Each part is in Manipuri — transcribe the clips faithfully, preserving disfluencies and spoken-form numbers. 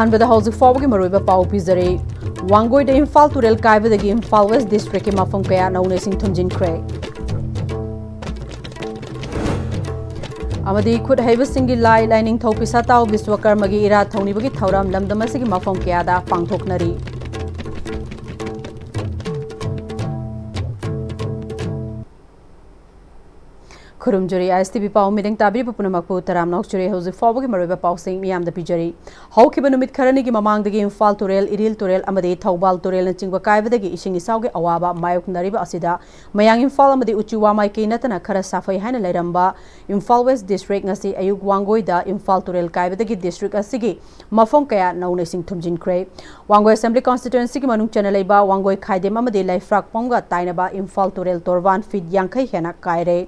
ꯑꯍꯥꯟꯕꯗ ꯍꯧꯖꯤꯛ ꯐꯥꯎꯕꯒꯤ ꯃꯔꯨꯑꯣꯏꯕ ꯄꯥꯎ ꯄꯤꯖꯔꯤ꯫ ꯋꯥꯡꯒꯣꯏꯗ ꯏꯝꯐꯥꯜ ꯇꯨꯔꯦꯜ ꯀꯥꯏꯕꯗꯒꯤ ꯏꯝꯐꯥꯜ ꯋꯦꯁ ꯗꯤꯁꯇ꯭ꯔꯤꯛꯀꯤ ꯃꯐꯝ ꯀꯌꯥ ꯅꯧꯅ ꯏꯁꯤꯡ ꯊꯨꯝꯖꯤꯟꯈ꯭ꯔꯦ꯫ ꯑꯃꯗꯤ ꯈꯨꯠ ꯍꯩꯕꯁꯤꯡꯒꯤ ꯂꯥꯏ ꯂꯥꯏꯅꯤꯡꯊꯧ ꯄꯤꯁꯥꯇꯥꯎ ꯕꯤꯁ꯭ꯋꯀꯔꯃꯒꯤ ꯏꯔꯥꯠ ꯊꯧꯅꯤꯕꯒꯤ ꯊꯧꯔꯝ ꯂꯝꯗꯝ ꯑꯁꯤꯒꯤ ꯃꯐꯝ ꯀꯌꯥꯗ ꯄꯥꯡꯊꯣꯛꯅꯔꯤ꯫ ꯈꯨꯔꯨꯝꯖꯔꯤ, ISTV ꯄꯥꯎ ꯃꯤꯠꯌꯦꯡ ꯇꯥꯕꯤꯔꯤꯕ ꯄꯨꯝꯅꯃꯛꯄꯨ ꯇꯔꯥꯝꯅ ꯑꯣꯛꯆꯔꯤ꯫ ꯍꯧꯖꯤꯛ ꯐꯥꯎꯕꯒꯤ ꯃꯔꯨꯑꯣꯏꯕ ꯄꯥꯎꯁꯤꯡ ꯃꯤꯌꯥꯝꯗ ꯄꯤꯖꯔꯤ꯫ ꯍꯧꯈꯤꯕ ꯅꯨꯃꯤꯠ ꯈꯔꯅꯤꯒꯤ ꯃꯃꯥꯡꯗꯒꯤ ꯏꯝꯐꯥꯜ ꯇꯨꯔꯦꯜ, ꯏꯔꯤꯜ ꯇꯨꯔꯦꯜ ꯑꯃꯗꯤ ꯊꯧꯕꯥꯜ ꯇꯨꯔꯦꯜꯅꯆꯤꯡꯕ ꯀꯥꯏꯕꯗꯒꯤ ꯏꯁꯤꯡ ꯏꯆꯥꯎꯒꯤ ꯑꯋꯥꯕ ꯃꯥꯌꯣꯛꯅꯔꯤꯕ ꯑꯁꯤꯗ ꯃꯌꯥꯡ ꯏꯝꯐꯥꯜ ꯑꯃꯗꯤ ꯎꯆꯤꯋꯥ ꯃꯥꯏꯀꯩ ꯅꯠꯇꯅ ꯈꯔ ꯁꯥꯐꯩ ꯍꯥꯏꯅ ꯂꯩꯔꯝꯕ ꯏꯝꯐꯥꯜ ꯋꯦꯁ ꯗꯤꯁꯇ꯭ꯔꯤꯛ ꯉꯁꯤ ꯑꯌꯨꯛ ꯋꯥꯡꯒꯣꯏꯗ ꯏꯝꯐꯥꯜ ꯇꯨꯔꯦꯜ ꯀꯥꯏꯕꯗꯒꯤ ꯗꯤꯁꯇ꯭ꯔꯤꯛ ꯑꯁꯤꯒꯤ ꯃꯐꯝ ꯀꯌꯥ ꯅꯧꯅ ꯏꯁꯤꯡ ꯊꯨꯝꯖꯤꯟꯈ꯭ꯔꯦ꯫ ꯋꯥꯡꯒꯣꯏ ꯑꯦꯁꯦꯝꯕ꯭ꯂꯤ ꯀꯟꯁꯇꯤꯇ꯭ꯋꯦꯟꯁꯤꯒꯤ ꯃꯅꯨꯡ ꯆꯟꯅ ꯂꯩꯕ ꯋꯥꯡꯒꯣꯏ ꯈꯥꯏꯗꯦꯝ ꯑꯃꯗꯤ ꯂꯩꯐ꯭ꯔꯥꯛꯄꯝꯒ ꯇꯥꯏꯅꯕ ꯏꯝꯐꯥꯜ ꯇꯨꯔꯦꯜ ꯇꯣꯔꯕꯥꯟ ꯐꯤꯠ ꯌꯥꯡꯈꯩ ꯍꯦꯟꯅ ꯀꯥꯏꯔꯦ꯫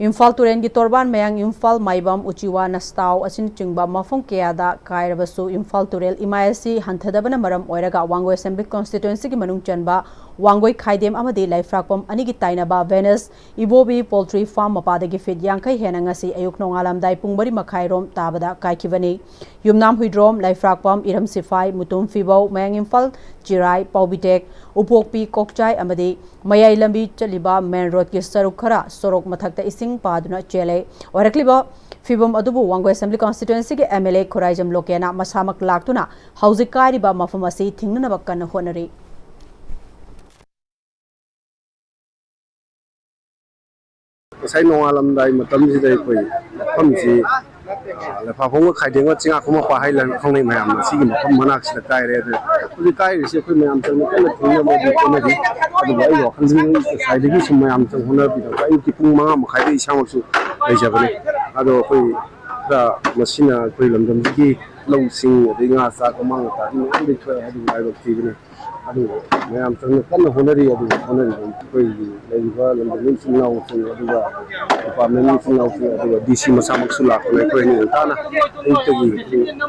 ꯏꯝꯐꯥꯜ ꯇꯨꯔꯦꯜꯒꯤ ꯇꯣꯔꯕꯥꯟ ꯃꯌꯥꯡ ꯏꯝꯐꯥꯜ, ꯃꯥꯏꯕꯝ, ꯎꯆꯤꯋꯥ, ꯅꯁꯇꯥꯎ ꯑꯁꯤꯅꯆꯤꯡꯕ ꯃꯐꯝ ꯀꯌꯥꯗ ꯀꯥꯏꯔꯕꯁꯨ ꯏꯝꯐꯥꯜ ꯇꯨꯔꯦꯜ ꯏꯃꯥꯏ ꯑꯁꯤ ꯍꯟꯊꯗꯕꯅ ꯃꯔꯝ ꯑꯣꯏꯔꯒ ꯋꯥꯡꯒꯣꯏ ꯑꯦꯁꯦꯝꯕ꯭ꯂꯤ ꯀꯟꯁꯇꯤꯇ꯭ꯋꯦꯟꯁꯤꯒꯤ ꯃꯅꯨꯡ ꯆꯟꯕ ꯋꯥꯡꯒꯣꯏ ꯈꯥꯏꯗꯦꯝ ꯑꯃꯗꯤ ꯂꯩꯐ꯭ꯔꯥꯛꯄꯝ ꯑꯅꯤꯒꯤ ꯇꯥꯏꯅꯕ ꯚꯦꯅꯁ ꯏꯕꯣꯕꯤ ꯄꯣꯜꯇ꯭ꯔꯤ ꯐꯥꯔꯝ ꯃꯄꯥꯗꯒꯤ ꯐꯤꯠ ꯌꯥꯡꯈꯩ ꯍꯦꯟꯅ ꯉꯁꯤ ꯑꯌꯨꯛ ꯅꯣꯡꯉꯥꯜꯂꯝꯗꯥꯏ ꯄꯨꯡ ꯃꯔꯤ ꯃꯈꯥꯏꯔꯣꯝ ꯇꯥꯕꯗ ꯀꯥꯏꯈꯤꯕꯅꯤ꯫ ꯌꯨꯝꯅꯥꯝ ꯍꯨꯏꯗ꯭ꯔꯣꯝ, ꯂꯩꯐ꯭ꯔꯥꯛꯄꯝ, ꯏꯔꯝ ꯁꯤꯐꯥꯏ, ꯃꯨꯇꯨꯝ ꯐꯤꯕꯧ, ꯃꯌꯥꯡ ꯏꯝꯐꯥꯜ, ꯆꯤꯔꯥꯏ, ꯄꯥꯎꯕꯤꯇꯦꯛ, ꯎꯄꯣꯛꯄꯤ, ꯀꯣꯛꯆꯥꯏ ꯑꯃꯗꯤ ꯃꯌꯥꯏ ꯂꯝꯕꯤ ꯆꯠꯂꯤꯕ ꯃꯦꯟ ꯔꯣꯗꯀꯤ ꯁꯔꯨꯛ ꯈꯔ ꯁꯣꯔꯣꯛ ꯃꯊꯛꯇ ꯏꯁꯤꯡ ꯄꯥꯗꯨꯅ ꯆꯦꯜꯂꯦ꯫ ꯑꯣꯏꯔꯛꯂꯤꯕ ꯐꯤꯕꯝ ꯑꯗꯨꯕꯨ ꯋꯥꯡꯒꯣꯏ ꯑꯦꯁꯦꯝꯕ꯭ꯂꯤ ꯀꯟꯁꯇꯤꯇ꯭ꯋꯦꯟꯁꯤꯒꯤ MLA ꯈꯨꯔꯥꯏꯖꯝ ꯂꯣꯀꯦꯟꯅ ꯃꯁꯥꯃꯛ ꯂꯥꯛꯇꯨꯅ ꯍꯧꯖꯤꯛ ꯀꯥꯏꯔꯤꯕ ꯃꯐꯝ ꯑꯁꯤ ꯊꯤꯡꯅꯅꯕ ꯀꯟꯅ ꯍꯣꯠꯅꯔꯤ꯫ ꯉꯁꯥꯏ ꯅꯣꯡꯉꯥꯜꯂꯝꯗꯥꯏ ꯃꯇꯝꯁꯤꯗ ꯑꯩꯈꯣꯏ ꯃꯐꯝꯁꯤ, ꯑ, ꯂꯩꯐꯥꯐꯝꯒ ꯈꯥꯏꯗꯦꯝꯒ ꯆꯤꯡꯉꯥꯛꯄ ꯃꯄꯥ ꯍꯥꯏꯅ ꯈꯪꯅꯩ ꯃꯌꯥꯝꯅ, ꯁꯤꯒꯤ ꯃꯐꯝ ꯃꯅꯥꯛꯁꯤꯗ ꯀꯥꯏꯔꯦ꯫ ꯑꯗꯨ ꯍꯧꯖꯤꯛ ꯀꯥꯏꯔꯤꯁꯤ ꯑꯩꯈꯣꯏ ꯃꯌꯥꯝ ꯆꯪꯅ ꯀꯟꯅ ꯊꯤꯡꯅꯕꯒꯤ ꯍꯣꯠꯅꯔꯤ꯫ ꯑꯗꯨꯕꯨ ꯑꯩꯒꯤ ꯋꯥꯈꯜꯗꯗꯤ ꯉꯁꯥꯏꯗꯒꯤ ꯁꯨꯝ ꯃꯌꯥꯝ ꯆꯪ ꯍꯣꯠꯅꯕꯤꯗꯕ, ꯑꯌꯨꯛꯀꯤ ꯄꯨꯡ ꯃꯉꯥ ꯃꯈꯥꯏꯗ ꯏꯁꯥꯃꯛꯁꯨ ꯂꯩꯖꯕꯅꯤ꯫ ꯑꯗꯣ ꯑꯩꯈꯣꯏ ꯈꯔ ꯃꯁꯤꯅ ꯑꯩꯈꯣꯏ ꯂꯝꯗꯝꯁꯤꯒꯤ ꯂꯧꯁꯤꯡ, ꯑꯗꯩ ꯉꯥ ꯆꯥꯛ ꯑꯃꯥꯡ ꯑꯇꯥꯗꯤ ꯃꯌꯥꯝ ꯂꯩꯊꯣꯛꯑꯦ ꯍꯥꯏꯗꯨ ꯂꯥꯏꯕꯛ ꯊꯤꯕꯅꯤ꯫ ꯑꯗꯨ ꯃꯌꯥꯝ ꯆꯪꯅ ꯀꯟꯅ ꯍꯣꯠꯅꯔꯤ꯫ ꯑꯗꯨ ꯍꯣꯠꯅꯔꯤꯕ ꯑꯩꯈꯣꯏꯒꯤ ꯂꯩꯔꯤꯕ ꯂꯝꯗꯝꯒꯤ ꯏꯆꯤꯜ ꯏꯅꯥꯎꯁꯤꯡ, ꯑꯗꯨꯒ ꯗꯤꯄꯥꯔꯠꯃꯦꯟꯒꯤ ꯏꯆꯤꯜ ꯏꯅꯥꯎꯁꯤꯡ, ꯑꯗꯨꯒ DC ꯃꯁꯥꯃꯛꯁꯨ ꯂꯥꯛꯇꯅ ꯑꯩꯈꯣꯏ ꯑꯅꯤ ꯉꯟꯇꯥꯅ ꯑꯌꯨꯛꯇꯒꯤ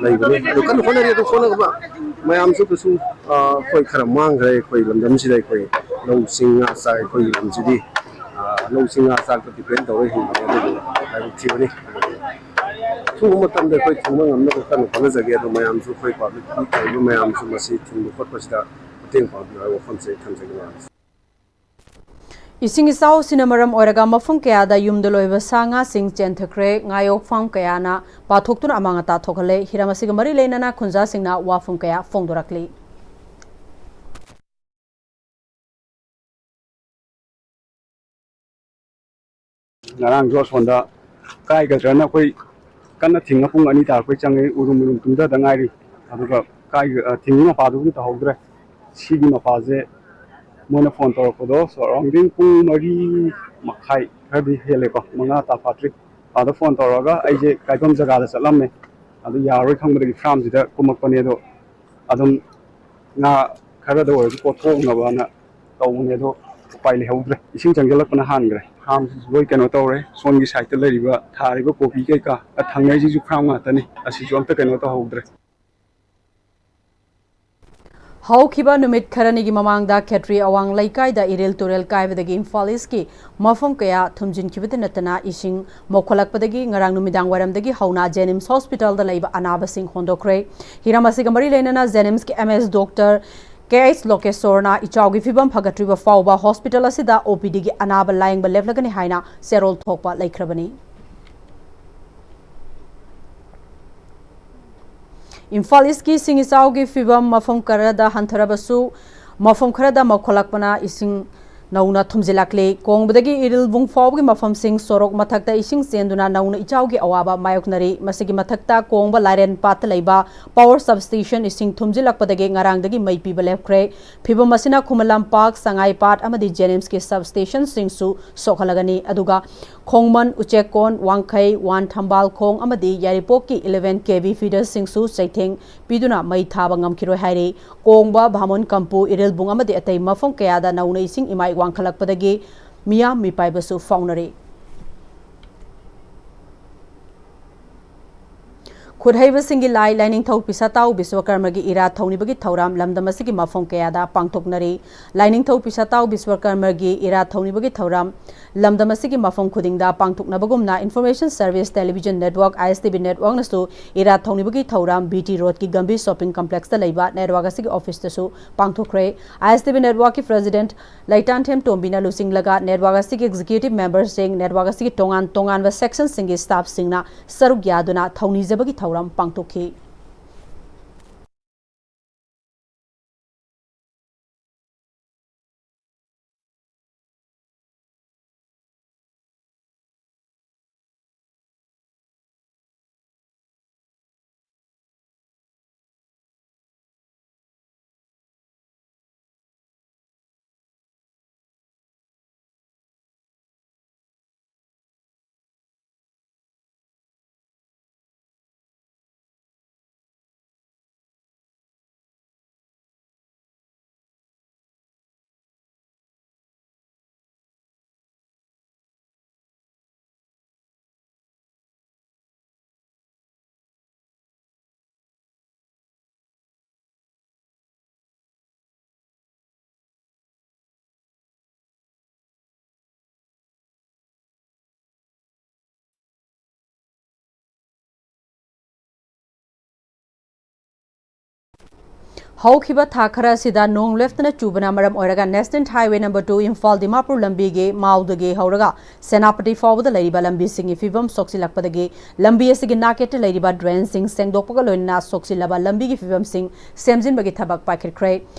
ꯂꯩꯕꯅꯤ꯫ ꯑꯗꯨ ꯀꯟꯅ ꯍꯣꯠꯅꯔꯤ꯫ ꯑꯗꯨ ꯍꯣꯠꯅꯕ ꯃꯌꯥꯝꯁꯨ ꯀꯩꯁꯨ, ꯑ, ꯑꯩꯈꯣꯏ ꯈꯔ ꯃꯥꯡꯈ꯭ꯔꯦ꯫ ꯑꯩꯈꯣꯏ ꯂꯝꯗꯝꯁꯤꯗ ꯑꯩꯈꯣꯏ ꯂꯧꯁꯤꯡ ꯉꯥ ꯆꯥꯛ, ꯑꯩꯈꯣꯏꯒꯤ ꯂꯝꯁꯤꯗꯤ, ꯑ, ꯂꯧꯁꯤꯡ ꯉꯥ ꯆꯥꯛꯇ depend ꯇꯧꯔ ꯍꯤꯡꯕꯅꯤ꯫ ꯑꯗꯨꯕꯨ ꯂꯥꯏꯕꯛ ꯊꯤꯕꯅꯤ꯫ ꯑꯊꯨꯕ ꯃꯇꯝꯗ ꯑꯩꯈꯣꯏ ꯊꯤꯡꯕ ꯉꯝꯅꯕ ꯀꯟꯅ ꯍꯣꯠꯅꯖꯒꯦ꯫ ꯑꯗꯣ ꯃꯌꯥꯝꯁꯨ, ꯑꯩꯈꯣꯏ ꯄꯥꯕ꯭ꯂꯤꯛꯀꯤ ꯇꯧꯔꯤꯕ ꯃꯌꯥꯝꯁꯨ ꯃꯁꯤ ꯊꯤꯡꯕ ꯈꯣꯠꯄꯁꯤꯗ ꯃꯇꯦꯡ ꯄꯥꯡꯕꯤꯌꯨ ꯍꯥꯏꯕ ꯋꯥꯐꯝꯁꯦ ꯑꯩ ꯊꯝꯖꯒꯦ ꯃꯌꯥꯝꯁꯦ꯫ ꯏꯁꯤꯡ ꯏꯆꯥꯎꯁꯤꯅ ꯃꯔꯝ ꯑꯣꯏꯔꯒ ꯃꯐꯝ ꯀꯌꯥꯗ ꯌꯨꯝꯗ ꯂꯣꯏꯕ ꯁꯥ ꯉꯥꯁꯤꯡ ꯆꯦꯟꯊꯈ꯭ꯔꯦ꯫ ꯉꯥꯌꯣꯛꯐꯝ ꯀꯌꯥꯅ ꯄꯥꯊꯣꯛꯇꯨꯅ ꯑꯃꯥꯡ ꯑꯇꯥ ꯊꯣꯛꯍꯜꯂꯦ꯫ ꯍꯤꯔꯝ ꯑꯁꯤꯒ ꯃꯔꯤ ꯂꯩꯅꯅ ꯈꯨꯟꯖꯥꯁꯤꯡꯅ ꯋꯥꯐꯝ ꯀꯌꯥ ꯐꯣꯡꯗꯣꯔꯛꯂꯤ꯫ ꯉꯔꯥꯡꯁꯨ ꯑꯁꯣꯝꯗ ꯀꯥꯏꯒꯗ꯭ꯔꯅ ꯑꯩꯈꯣꯏ ꯀꯟꯅ ꯊꯤꯡꯉ ꯄꯨꯡ ꯑꯅꯤ ꯇꯥꯔꯛꯄꯩ ꯆꯪꯉꯦ꯫ ꯎꯔꯨꯝ ꯎꯔꯨꯝ ꯇꯨꯝꯊꯗ ꯉꯥꯏꯔꯤ꯫ ꯑꯗꯨꯒ ꯀꯥꯏ-, ꯑ, ꯊꯤꯡꯉꯤ ꯃꯄꯥꯗꯨꯕꯨꯗꯤ ꯇꯧꯍꯧꯗ꯭ꯔꯦ꯫ ꯁꯤꯒꯤ ꯃꯄꯥꯁꯦ ꯃꯣꯏꯅ ꯐꯣꯟ ꯇꯧꯔꯛꯄꯗꯣ surrounding ꯄꯨꯡ ꯃꯔꯤ ꯃꯈꯥꯏ ꯈꯔꯗꯤ ꯍꯦꯜꯂꯦꯀꯣ, ꯃꯉꯥ ꯇꯥ ꯐꯥꯠꯇ꯭ꯔꯤ꯫ ꯑꯗ ꯐꯣꯟ ꯇꯧꯔꯒ ꯑꯩꯁꯦ ꯀꯥꯏꯐꯝ ꯖꯒꯥꯗ ꯆꯠꯂꯝꯃꯦ꯫ ꯑꯗꯨ ꯌꯥꯔꯣꯏ ꯈꯪꯕꯗꯒꯤ ꯐꯥꯔꯝꯁꯤꯗ ꯀꯨꯝꯃꯛꯄꯅꯦ꯫ ꯑꯗꯣ ꯑꯗꯨꯝ ꯉꯥ ꯈꯔꯗ ꯑꯣꯏꯔꯁꯨ ꯀꯣꯠꯊꯣꯛꯅꯕꯅ ꯇꯧꯕꯅꯦ, ꯑꯗꯣ ꯎꯄꯥꯏ ꯂꯩꯍꯧꯗ꯭ꯔꯦ꯫ ꯏꯁꯤꯡ ꯆꯪꯁꯤꯜꯂꯛꯄꯅ ꯍꯥꯟꯈ꯭ꯔꯦ꯫ ꯐꯥꯔꯝꯁꯤꯁꯨ ꯂꯣꯏ ꯀꯩꯅꯣ ꯇꯧꯔꯦ꯫ ꯁꯣꯝꯒꯤ ꯁꯥꯏꯠꯇ ꯂꯩꯔꯤꯕ ꯊꯥꯔꯤꯕ ꯀꯣꯕꯤ ꯀꯩꯀꯥ, ꯑ, ꯊꯪꯅꯩꯁꯤꯁꯨ ꯐꯥꯔꯝ ꯉꯥꯛꯇꯅꯤ꯫ ꯑꯁꯤꯁꯨ ꯑꯝꯇ ꯀꯩꯅꯣ ꯇꯧꯍꯧꯗ꯭ꯔꯦ꯫ ꯍꯧꯈꯤꯕ ꯅꯨꯃꯤꯠ ꯈꯔꯅꯤꯒꯤ ꯃꯃꯥꯡꯗ ꯈꯦꯇ꯭ꯔꯤ ꯑꯋꯥꯡ ꯂꯩꯀꯥꯏꯗ ꯏꯔꯤꯜ ꯇꯨꯔꯦꯜ ꯀꯥꯏꯕꯗꯒꯤ ꯏꯝꯐꯥꯜ ꯏꯁꯀꯤ ꯃꯐꯝ ꯀꯌꯥ ꯊꯨꯝꯖꯤꯟꯈꯤꯕꯇ ꯅꯠꯇꯅ ꯏꯁꯤꯡ ꯃꯧꯈꯠꯂꯛꯄꯗꯒꯤ ꯉꯔꯥꯡ ꯅꯨꯃꯤꯗꯥꯡ ꯋꯥꯏꯔꯝꯗꯒꯤ ꯍꯧꯅ ꯖꯦꯅꯤꯝꯁ ꯍꯣꯁꯄꯤꯇꯥꯜꯗ ꯂꯩꯕ ꯑꯅꯥꯕꯁꯤꯡ ꯍꯣꯟꯗꯣꯛꯈ꯭ꯔꯦ꯫ ꯍꯤꯔꯝ ꯑꯁꯤꯒ ꯃꯔꯤ ꯂꯩꯅꯅ ꯖꯦꯅꯤꯝꯁꯀꯤ ꯑꯦꯝ ꯑꯦꯁ ꯗꯣꯛꯇꯔ ꯀꯦ ꯑꯩꯆ ꯂꯣꯀꯦꯁꯣꯔꯅ ꯏꯆꯥꯎꯒꯤ ꯐꯤꯕꯝ ꯐꯒꯠꯇ꯭ꯔꯤꯕ ꯐꯥꯎꯕ ꯍꯣꯁꯄꯤꯇꯥꯜ ꯑꯁꯤꯗ ꯑꯣ ꯄꯤ ꯗꯤꯒꯤ ꯑꯅꯥꯕ ꯂꯥꯌꯦꯡꯕ ꯂꯦꯞꯂꯒꯅꯤ ꯍꯥꯏꯅ ꯆꯦꯔꯣꯜ ꯊꯣꯛꯄ ꯂꯩꯈ꯭ꯔꯕꯅꯤ꯫ ꯏꯝꯐꯥꯜ ꯏꯁꯀꯤ ꯏꯁꯤꯡ ꯏꯆꯥꯎꯒꯤ ꯐꯤꯕꯝ ꯃꯐꯝ ꯈꯔꯗ ꯍꯟꯊꯔꯕꯁꯨ, ꯃꯐꯝ ꯈꯔꯗ ꯃꯧꯈꯠꯂꯛꯄꯅ ꯏꯁꯤꯡ ꯅꯧꯅ ꯊꯨꯝꯖꯤꯜꯂꯛꯂꯤ꯫ ꯀꯣꯡꯕꯗꯒꯤ ꯏꯔꯤꯜꯕꯨꯡ ꯐꯥꯎꯕꯒꯤ ꯃꯐꯝꯁꯤꯡ ꯁꯣꯔꯣꯛ ꯃꯊꯛꯇ ꯏꯁꯤꯡ ꯆꯦꯟꯗꯨꯅ ꯅꯧꯅ ꯏꯆꯥꯎꯒꯤ ꯑꯋꯥꯕ ꯃꯥꯌꯣꯛꯅꯔꯤ꯫ ꯃꯁꯤꯒꯤ ꯃꯊꯛꯇ ꯀꯣꯡꯕ ꯂꯥꯏꯔꯦꯟ ꯄꯥꯠꯇ ꯂꯩꯕ ꯄꯥꯋꯔ ꯁꯕꯁ꯭ꯇꯦꯁꯟ ꯏꯁꯤꯡ ꯊꯨꯝꯖꯤꯜꯂꯛꯄꯗꯒꯤ ꯉꯔꯥꯡꯗꯒꯤ ꯃꯩ ꯄꯤꯕ ꯂꯦꯞꯈ꯭ꯔꯦ꯫ ꯐꯤꯕꯝ ꯑꯁꯤꯅ ꯈꯨꯃꯟ ꯂꯝꯄꯥꯛ, ꯁꯉꯥꯏꯄꯥꯠ ꯑꯃꯗꯤ ꯖꯦꯅꯤꯝꯁꯀꯤ ꯁꯕꯁ꯭ꯇꯦꯁꯟꯁꯤꯡꯁꯨ ꯁꯣꯛꯍꯜꯂꯒꯅꯤ꯫ ꯑꯗꯨꯒ ꯈꯣꯡꯃꯟ, ꯎꯆꯦꯛꯀꯣꯟ, ꯋꯥꯡꯈꯩ, ꯋꯥꯟ ꯊꯝꯕꯥꯜ ꯈꯣꯡ ꯑꯃꯗꯤ ꯌꯥꯏꯔꯤꯄꯣꯛꯀꯤ ꯏꯂꯦꯚꯦꯟ ꯀꯦ ꯚꯤ ꯐꯤꯗꯔꯁꯤꯡꯁꯨ ꯆꯩꯊꯦꯡ ꯄꯤꯗꯨꯅ ꯃꯩ ꯊꯥꯕ ꯉꯝꯈꯤꯔꯣꯏ ꯍꯥꯏꯔꯤ꯫ ꯀꯣꯡꯕ, ꯚꯥꯃꯣꯟ ꯀꯝꯄꯨ, ꯏꯔꯤꯜꯕꯨꯡ ꯑꯃꯗꯤ ꯑꯇꯩ ꯃꯐꯝ ꯀꯌꯥꯗ ꯅꯧꯅ ꯏꯁꯤꯡ ꯏꯃꯥꯏ ꯋꯥꯡꯈꯠꯂꯛꯄꯗꯒꯤ ꯃꯤꯌꯥꯝ ꯃꯤꯄꯥꯏꯕꯁꯨ ꯐꯥꯎꯅꯔꯤ꯫ ꯈꯨꯠꯍꯩꯕꯁꯤꯡꯒꯤ ꯂꯥꯏ ꯂꯥꯏꯅꯤꯡꯊꯧ ꯄꯤꯁꯥꯇꯥꯎ ꯕꯤꯁ꯭ꯋꯀꯔꯃꯒꯤ ꯏꯔꯥꯠ ꯊꯧꯅꯤꯕꯒꯤ ꯊꯧꯔꯝ ꯂꯝꯗꯝ ꯑꯁꯤꯒꯤ ꯃꯐꯝ ꯀꯌꯥꯗ ꯄꯥꯡꯊꯣꯛꯅꯔꯤ꯫ ꯂꯥꯏꯅꯤꯡꯊꯧ ꯄꯤꯁꯥꯇꯥꯎ ꯕꯤꯁ꯭ꯋꯀꯔꯃꯒꯤ ꯏꯔꯥꯠ ꯊꯧꯅꯤꯕꯒꯤ ꯊꯧꯔꯝ ꯂꯝꯗꯝ ꯑꯁꯤꯒꯤ ꯃꯐꯝ ꯈꯨꯗꯤꯡꯗ ꯄꯥꯡꯊꯣꯛꯅꯕꯒꯨꯝꯅ Information Service Television Network, I S T V Networkꯅꯁꯨ ꯏꯔꯥꯠ ꯊꯧꯅꯤꯕꯒꯤ ꯊꯧꯔꯝ B T Roadꯀꯤ ꯒꯝꯚꯤꯔ Shopping Complexꯇ ꯂꯩꯕ network ꯑꯁꯤꯒꯤ officeꯇꯁꯨ ꯄꯥꯡꯊꯣꯛꯈ꯭ꯔꯦ꯫ I S T V Networkꯀꯤ president ꯂꯩꯇꯥꯟꯊꯦꯝ ꯇꯣꯝꯕꯤꯅ ꯂꯨꯆꯤꯡꯂꯒ network ꯑꯁꯤꯒꯤ executive memberꯁꯤꯡ, network ꯑꯁꯤꯒꯤ ꯇꯣꯉꯥꯟ ꯇꯣꯉꯥꯟꯕ sectionꯁꯤꯡꯒꯤ staffꯁꯤꯡꯅ ꯁꯔꯨꯛ ꯌꯥꯗꯨꯅ ꯊꯧꯅꯤꯖꯕꯒꯤ ꯊꯧꯔꯝ ꯄꯥꯡꯊꯣꯛꯈꯤ꯫ ꯍꯧꯈꯤꯕ ꯊꯥ ꯈꯔ ꯑꯁꯤꯗ ꯅꯣꯡ ꯂꯦꯞꯇꯅ ꯆꯨꯕꯅ ꯃꯔꯝ ꯑꯣꯏꯔꯒ National Highway number two Imphal Dimapur ꯂꯝꯕꯤꯒꯤ ꯃꯥꯎꯗꯒꯤ ꯍꯧꯔꯒ ꯁꯦꯅꯥꯄꯇꯤ ꯐꯥꯎꯕꯗ ꯂꯩꯔꯤꯕ ꯂꯝꯕꯤꯁꯤꯡꯒꯤ ꯐꯤꯕꯝ ꯁꯣꯛꯆꯤꯜꯂꯛꯄꯗꯒꯤ ꯂꯝꯕꯤ ꯑꯁꯤꯒꯤ ꯅꯥꯀꯦꯠꯇ ꯂꯩꯔꯤꯕ drainꯁꯤꯡ ꯁꯦꯡꯗꯣꯛꯄꯒ ꯂꯣꯏꯅꯅ ꯁꯣꯛꯆꯤꯜꯂꯕ ꯂꯝꯕꯤꯒꯤ ꯐꯤꯕꯝꯁꯤꯡ ꯁꯦꯝꯖꯤꯟꯕꯒꯤ ꯊꯕꯛ ꯄꯥꯏꯈꯠꯈ꯭ꯔꯦ꯫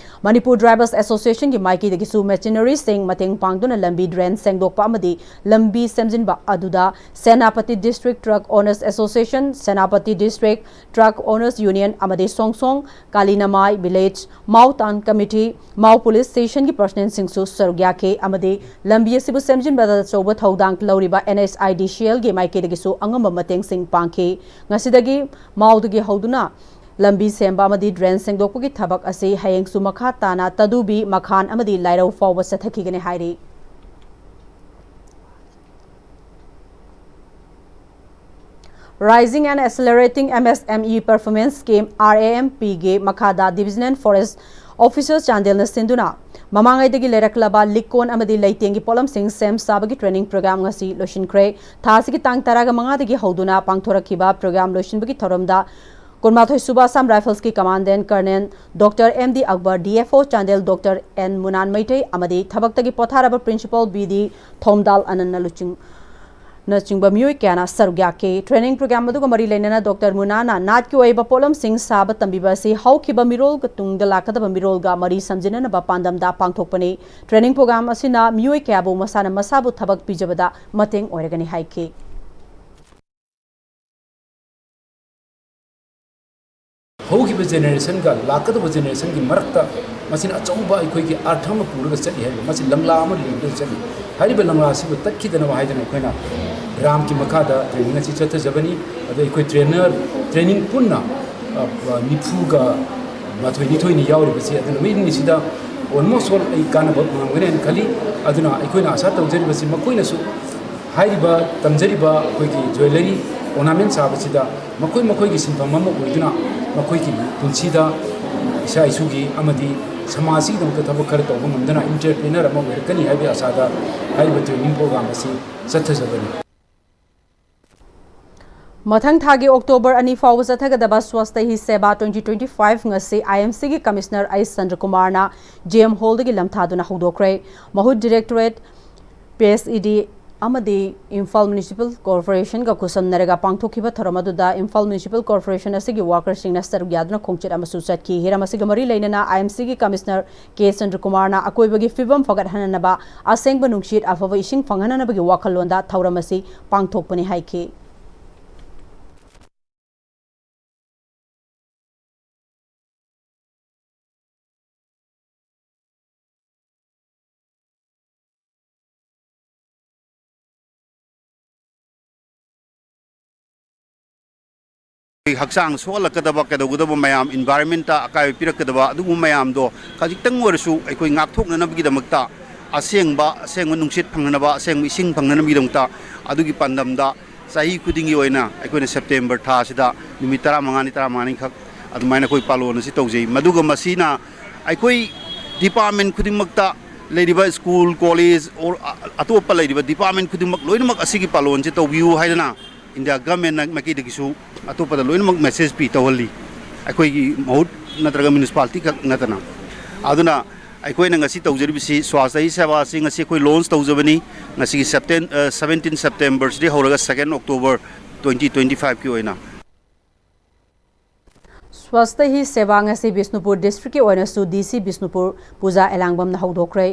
Manipur Drivers Associationꯒꯤ ꯃꯥꯏꯀꯩꯗꯒꯤꯁꯨ machineryꯁꯤꯡ ꯃꯇꯦꯡ ꯄꯥꯡꯗꯨꯅ ꯂꯝꯕꯤ drain ꯁꯦꯡꯗꯣꯛꯄ ꯑꯃꯗꯤ ꯂꯝꯕꯤ ꯁꯦꯝꯖꯤꯟꯕ ꯑꯗꯨꯗ Senapati District Truck Owners Association, Senapati District Truck Owners Union ꯑꯃꯗꯤ ꯁꯣꯡꯁꯣꯡ ꯀꯥꯂꯤꯅꯃꯥꯏ Village, Mao Town Committee, Mao Police Stationꯒꯤ personnelꯁꯤꯡꯁꯨ ꯁꯔꯨꯛ ꯌꯥꯈꯤ ꯑꯃꯗꯤ ꯂꯝꯕꯤ ꯑꯁꯤꯕꯨ ꯁꯦꯝꯖꯤꯟꯕꯗ ꯑꯆꯧꯕ ꯊꯧꯗꯥꯡ ꯂꯧꯔꯤꯕ NHIDCLꯒꯤ ꯃꯥꯏꯀꯩꯗꯒꯤꯁꯨ ꯑꯉꯝꯕ ꯃꯇꯦꯡꯁꯤꯡ ꯄꯥꯡꯈꯤ꯫ ꯉꯁꯤꯗꯒꯤ ꯃꯥꯎꯗꯒꯤ ꯍꯧꯗꯨꯅ ꯂꯝꯕꯤ ꯁꯦꯝꯕ ꯑꯃꯗꯤ drain ꯁꯦꯡꯗꯣꯛꯄꯒꯤ ꯊꯕꯛ ꯑꯁꯤ ꯍꯌꯦꯡꯁꯨ ꯃꯈꯥ ꯇꯥꯅ ꯇꯗꯨꯕꯤ, ꯃꯈꯥꯟ ꯑꯃꯗꯤ ꯂꯥꯏꯔꯧ ꯐꯥꯎꯕ ꯆꯠꯊꯈꯤꯒꯅꯤ ꯍꯥꯏꯔꯤ꯫ Rising and Accelerating M S M E Performance Scheme, R A M P ꯒꯤ ꯃꯈꯥꯗ Divisional Forest Officer ꯆꯥꯟꯗꯦꯜꯅ ꯁꯤꯟꯗꯨꯅ ꯃꯃꯥꯡꯉꯩꯗꯒꯤ ꯂꯩꯔꯛꯂꯕ ꯂꯤꯛꯀꯣꯟ ꯑꯃꯗꯤ ꯂꯩꯇꯦꯡꯒꯤ ꯄꯣꯠꯂꯝꯁꯤꯡ ꯁꯦꯝ ꯁꯥꯕꯒꯤ training program ꯉꯁꯤ ꯂꯣꯏꯁꯤꯟꯈ꯭ꯔꯦ꯫ ꯊꯥ ꯑꯁꯤꯒꯤ ꯇꯥꯡ ꯇꯔꯥꯒ ꯃꯉꯥꯗꯒꯤ ꯍꯧꯗꯨꯅ ꯄꯥꯡꯊꯣꯔꯛꯈꯤꯕ program ꯂꯣꯏꯁꯤꯟꯕꯒꯤ ꯊꯧꯔꯝꯗ ꯀꯨꯟꯃꯥꯊꯣꯏ ꯁꯨꯕ Assam Rifles ꯀꯤ Commandant Colonel Doctor M D Akbar, D F O Chandel Doctor N ꯃꯨꯅꯥꯟ Meitei ꯑꯃꯗꯤ ꯊꯕꯛꯇꯒꯤ ꯄꯣꯊꯥꯔꯕ Principal B D ꯊꯣꯝꯗꯥꯜ ꯑꯅꯟꯅ ꯂꯨꯆꯤꯡ ꯅꯆꯤꯡꯕ ꯃꯤꯑꯣꯏ ꯀꯌꯥꯅ ꯁꯔꯨꯛ ꯌꯥꯈꯤ꯫ Training program ꯑꯗꯨꯒ ꯃꯔꯤ ꯂꯩꯅꯅ Doctor ꯃꯨꯅꯥꯅ ꯅꯥꯠꯀꯤ ꯑꯣꯏꯕ ꯄꯣꯠꯂꯝꯁꯤꯡ ꯁꯥꯕ ꯇꯝꯕꯤꯕ ꯑꯁꯤ ꯍꯧꯈꯤꯕ ꯃꯤꯔꯣꯜꯒ ꯇꯨꯡꯗ ꯂꯥꯛꯀꯗꯕ ꯃꯤꯔꯣꯜꯒ ꯃꯔꯤ ꯁꯝꯖꯤꯟꯅꯅꯕ ꯄꯥꯟꯗꯝꯗ ꯄꯥꯡꯊꯣꯛꯄꯅꯤ꯫ Training program ꯑꯁꯤꯅ ꯃꯤꯑꯣꯏ ꯀꯌꯥꯕꯨ ꯃꯁꯥꯅ ꯃꯁꯥꯕꯨ ꯊꯕꯛ ꯄꯤꯖꯕꯗ ꯃꯇꯦꯡ ꯑꯣꯏꯔꯒꯅꯤ ꯍꯥꯏꯈꯤ꯫ ꯍꯧꯈꯤꯕ generation ꯒ ꯂꯥꯛꯀꯗꯕ generation ꯒꯤ ꯃꯔꯛꯇ ꯃꯁꯤꯅ ꯑꯆꯧꯕ ꯑꯩꯈꯣꯏꯒꯤ ꯑꯔꯊ ꯑꯃ ꯄꯨꯔꯒ ꯆꯠꯂꯤ ꯍꯥꯏꯕ, ꯃꯁꯤ ꯂꯪꯂꯥ ꯑꯃ ꯂꯦꯡꯗꯨꯅ ꯆꯠꯂꯤ꯫ ꯍꯥꯏꯔꯤꯕ ꯂꯪꯂꯥ ꯑꯁꯤꯕꯨ ꯇꯠꯈꯤꯗꯅꯕ ꯍꯥꯏꯗꯅ ꯑꯩꯈꯣꯏꯅ ꯔꯥꯝꯒꯤ ꯃꯈꯥꯗ training ꯑꯁꯤ ꯆꯠꯊꯖꯕꯅꯤ꯫ ꯑꯗꯣ ꯑꯩꯈꯣꯏ trainer, training ꯄꯨꯟꯅ, ꯑ, ꯑ, ꯅꯤꯐꯨꯒ ꯃꯥꯊꯣꯏ ꯅꯤꯊꯣꯏꯅꯤ ꯌꯥꯎꯔꯤꯕꯁꯤ꯫ ꯑꯗꯨꯅ ꯃꯤꯁꯤꯗ almost all ꯑꯩ ꯀꯥꯟꯅꯕ ꯐꯪꯉꯝꯒꯅꯤ ꯍꯥꯏꯅ ꯈꯜꯂꯤ꯫ ꯑꯗꯨꯅ ꯑꯩꯈꯣꯏꯅ ꯑꯥꯁꯥ ꯇꯧꯖꯔꯤꯕꯁꯤ ꯃꯈꯣꯏꯅꯁꯨ ꯍꯥꯏꯔꯤꯕ ꯇꯝꯖꯔꯤꯕ ꯑꯩꯈꯣꯏꯒꯤ jewellery ornament ꯁꯥꯕꯁꯤꯗ ꯃꯈꯣꯏ ꯃꯈꯣꯏꯒꯤ ꯁꯤꯟꯐꯝ ꯑꯃ ꯑꯣꯏꯗꯨꯅ ꯃꯈꯣꯏꯒꯤ ꯄꯨꯟꯁꯤꯗ ꯏꯁꯥ ꯏꯁꯨꯒꯤ ꯑꯃꯗꯤ ꯁꯃꯥꯖꯁꯤꯒꯤꯗꯃꯛꯇ ꯊꯕꯛ ꯈꯔ ꯇꯧꯕ ꯉꯝꯗꯨꯅ entrepreneur ꯑꯃ ꯑꯣꯏꯔꯛꯀꯅꯤ ꯍꯥꯏꯕꯒꯤ ꯑꯥꯁꯥꯗ ꯍꯥꯏꯔꯤꯕ training program ꯑꯁꯤ ꯆꯠꯊꯖꯕꯅꯤ꯫ ꯃꯊꯪ ꯊꯥꯒꯤ October ꯑꯅꯤ ꯐꯥꯎꯕ ꯆꯠꯊꯒꯗꯕ Swasthya Hi Seva twenty twenty-five ꯉꯁꯤ I M C ꯒꯤ Commissioner ꯑꯩꯆ ꯆꯟꯗ꯭ꯔꯀꯨꯃꯥꯔꯅ J M Hall ꯗꯒꯤ ꯂꯝꯊꯥꯗꯨꯅ ꯍꯧꯗꯣꯛꯈ꯭ꯔꯦ꯫ ꯃꯍꯨꯠ Directorate, P S E D ꯑꯃꯗꯤ ꯏꯝꯐꯥꯜ Municipal Corporation ꯒ ꯈꯨꯠꯁꯝꯅꯔꯒ ꯄꯥꯡꯊꯣꯛꯈꯤꯕ ꯊꯧꯔꯝ ꯑꯗꯨꯗ ꯏꯝꯐꯥꯜ Municipal Corporation ꯑꯁꯤꯒꯤ worker ꯁꯤꯡꯅ ꯁꯔꯨꯛ ꯌꯥꯗꯨꯅ ꯈꯣꯡꯆꯠ ꯑꯃꯁꯨ ꯆꯠꯈꯤ꯫ ꯍꯤꯔꯝ ꯑꯁꯤꯒ ꯃꯔꯤ ꯂꯩꯅꯅ I M C ꯒꯤ Commissioner ꯀꯦ ꯆꯟꯗ꯭ꯔꯀꯨꯃꯥꯔꯅ ꯑꯀꯣꯏꯕꯒꯤ ꯐꯤꯕꯝ ꯐꯒꯠꯍꯟꯅꯅꯕ, ꯑꯁꯦꯡꯕ ꯅꯨꯡꯁꯤꯠ, ꯑꯐꯕ ꯏꯁꯤꯡ ꯐꯪꯍꯟꯅꯅꯕꯒꯤ ꯋꯥꯈꯜꯂꯣꯟꯗ ꯊꯧꯔꯝ ꯑꯁꯤ ꯄꯥꯡꯊꯣꯛꯄꯅꯤ ꯍꯥꯏꯈꯤ꯫ ꯍꯛꯆꯥꯡ ꯁꯣꯛꯍꯜꯂꯛꯀꯗꯕ ꯀꯩꯗꯧꯒꯗꯕ ꯃꯌꯥꯝ, environment ꯇ ꯑꯀꯥꯏꯕ ꯄꯤꯔꯛꯀꯗꯕ ꯑꯗꯨꯒꯨꯝꯕ ꯃꯌꯥꯝꯗꯣ ꯈꯖꯤꯛꯇꯪ ꯑꯣꯏꯔꯁꯨ ꯑꯩꯈꯣꯏ ꯉꯥꯛꯊꯣꯛꯅꯅꯕꯒꯤꯗꯃꯛꯇ, ꯑꯁꯦꯡꯕ ꯑꯁꯦꯡꯕ ꯅꯨꯡꯁꯤꯠ ꯐꯪꯅꯅꯕ, ꯑꯁꯦꯡꯕ ꯏꯁꯤꯡ ꯐꯪꯅꯅꯕꯒꯤꯗꯃꯛꯇ, ꯑꯗꯨꯒꯤ ꯄꯥꯟꯗꯝꯗ ꯆꯍꯤ ꯈꯨꯗꯤꯡꯒꯤ ꯑꯣꯏꯅ ꯑꯩꯈꯣꯏꯅ ꯁꯦꯞꯇꯦꯝꯕꯔ ꯊꯥꯁꯤꯗ ꯅꯨꯃꯤꯠ ꯇꯔꯥꯃꯉꯥꯅꯤ, ꯇꯔꯥꯃꯉꯥꯅꯤꯈꯛ ꯑꯗꯨꯃꯥꯏꯅ ꯑꯩꯈꯣꯏ ꯄꯥꯂꯣꯟ ꯑꯁꯤ ꯇꯧꯖꯩ꯫ ꯃꯗꯨꯒ ꯃꯁꯤꯅ ꯑꯩꯈꯣꯏ ꯗꯤꯄꯥꯔꯠꯃꯦꯟ ꯈꯨꯗꯤꯡꯃꯛꯇ ꯂꯩꯔꯤꯕ ꯁ꯭ꯀꯨꯜ, ꯀꯣꯂꯦꯖ, ꯑꯣꯔ ꯑꯇꯣꯞꯄ ꯂꯩꯔꯤꯕ ꯗꯤꯄꯥꯔꯠꯃꯦꯟ ꯈꯨꯗꯤꯡꯃꯛ ꯂꯣꯏꯅꯃꯛ ꯑꯁꯤꯒꯤ ꯄꯥꯂꯣꯟꯁꯦ ꯇꯧꯕꯤꯌꯨ ꯍꯥꯏꯗꯅ ꯏꯟꯗꯤꯌꯥ ꯒꯚꯔꯟꯃꯦꯟꯠꯅ ꯃꯥꯏꯀꯩꯗꯒꯤꯁꯨ ꯑꯇꯣꯞꯄꯗ ꯂꯣꯏꯅꯃꯛ ꯃꯦꯁꯦꯖ ꯄꯤ, ꯇꯧꯍꯜꯂꯤ꯫ ꯑꯩꯈꯣꯏꯒꯤ ꯃꯍꯨꯠ ꯅꯠꯇ꯭ꯔꯒ ꯃ꯭ꯌꯨꯅꯤꯁꯤꯄꯥꯂꯤꯇꯤ ꯈꯛ ꯅꯠꯇꯅ꯫ ꯑꯗꯨꯅ ꯑꯩꯈꯣꯏꯅ ꯉꯁꯤ ꯇꯧꯖꯔꯤꯕꯁꯤ ꯁ꯭ꯋꯥꯁꯇ ꯍꯤ ꯁꯦꯕꯥ ꯑꯁꯤ ꯉꯁꯤ ꯑꯩꯈꯣꯏ ꯂꯣꯟꯆ ꯇꯧꯖꯕꯅꯤ꯫ ꯉꯁꯤꯒꯤ ꯁꯦꯞꯇꯦꯝ-, ꯑ, ꯁꯕꯦꯟꯇꯤꯟ ꯁꯦꯞꯇꯦꯝꯕꯔꯁꯤꯗꯒꯤ ꯍꯧꯔꯒ ꯁꯦꯀꯦꯟ ꯑꯣꯛꯇꯣꯕꯔ ꯇ꯭ꯋꯦꯟꯇꯤ ꯇ꯭ꯋꯦꯟꯇꯤ ꯐꯥꯏꯚꯀꯤ ꯑꯣꯏꯅ꯫ ꯁ꯭ꯋꯥꯁꯇ ꯍꯤ ꯁꯦꯕꯥ ꯉꯁꯤ ꯕꯤꯁꯅꯨꯄꯨꯔ ꯗꯤꯁꯇ꯭ꯔꯤꯛꯀꯤ ꯑꯣꯏꯅꯁꯨ ꯗꯤ ꯁꯤ ꯕꯤꯁꯅꯨꯄꯨꯔ ꯄꯨꯖꯥ ꯑꯦꯂꯥꯡꯕꯝꯅ ꯍꯧꯗꯣꯛꯈ꯭ꯔꯦ꯫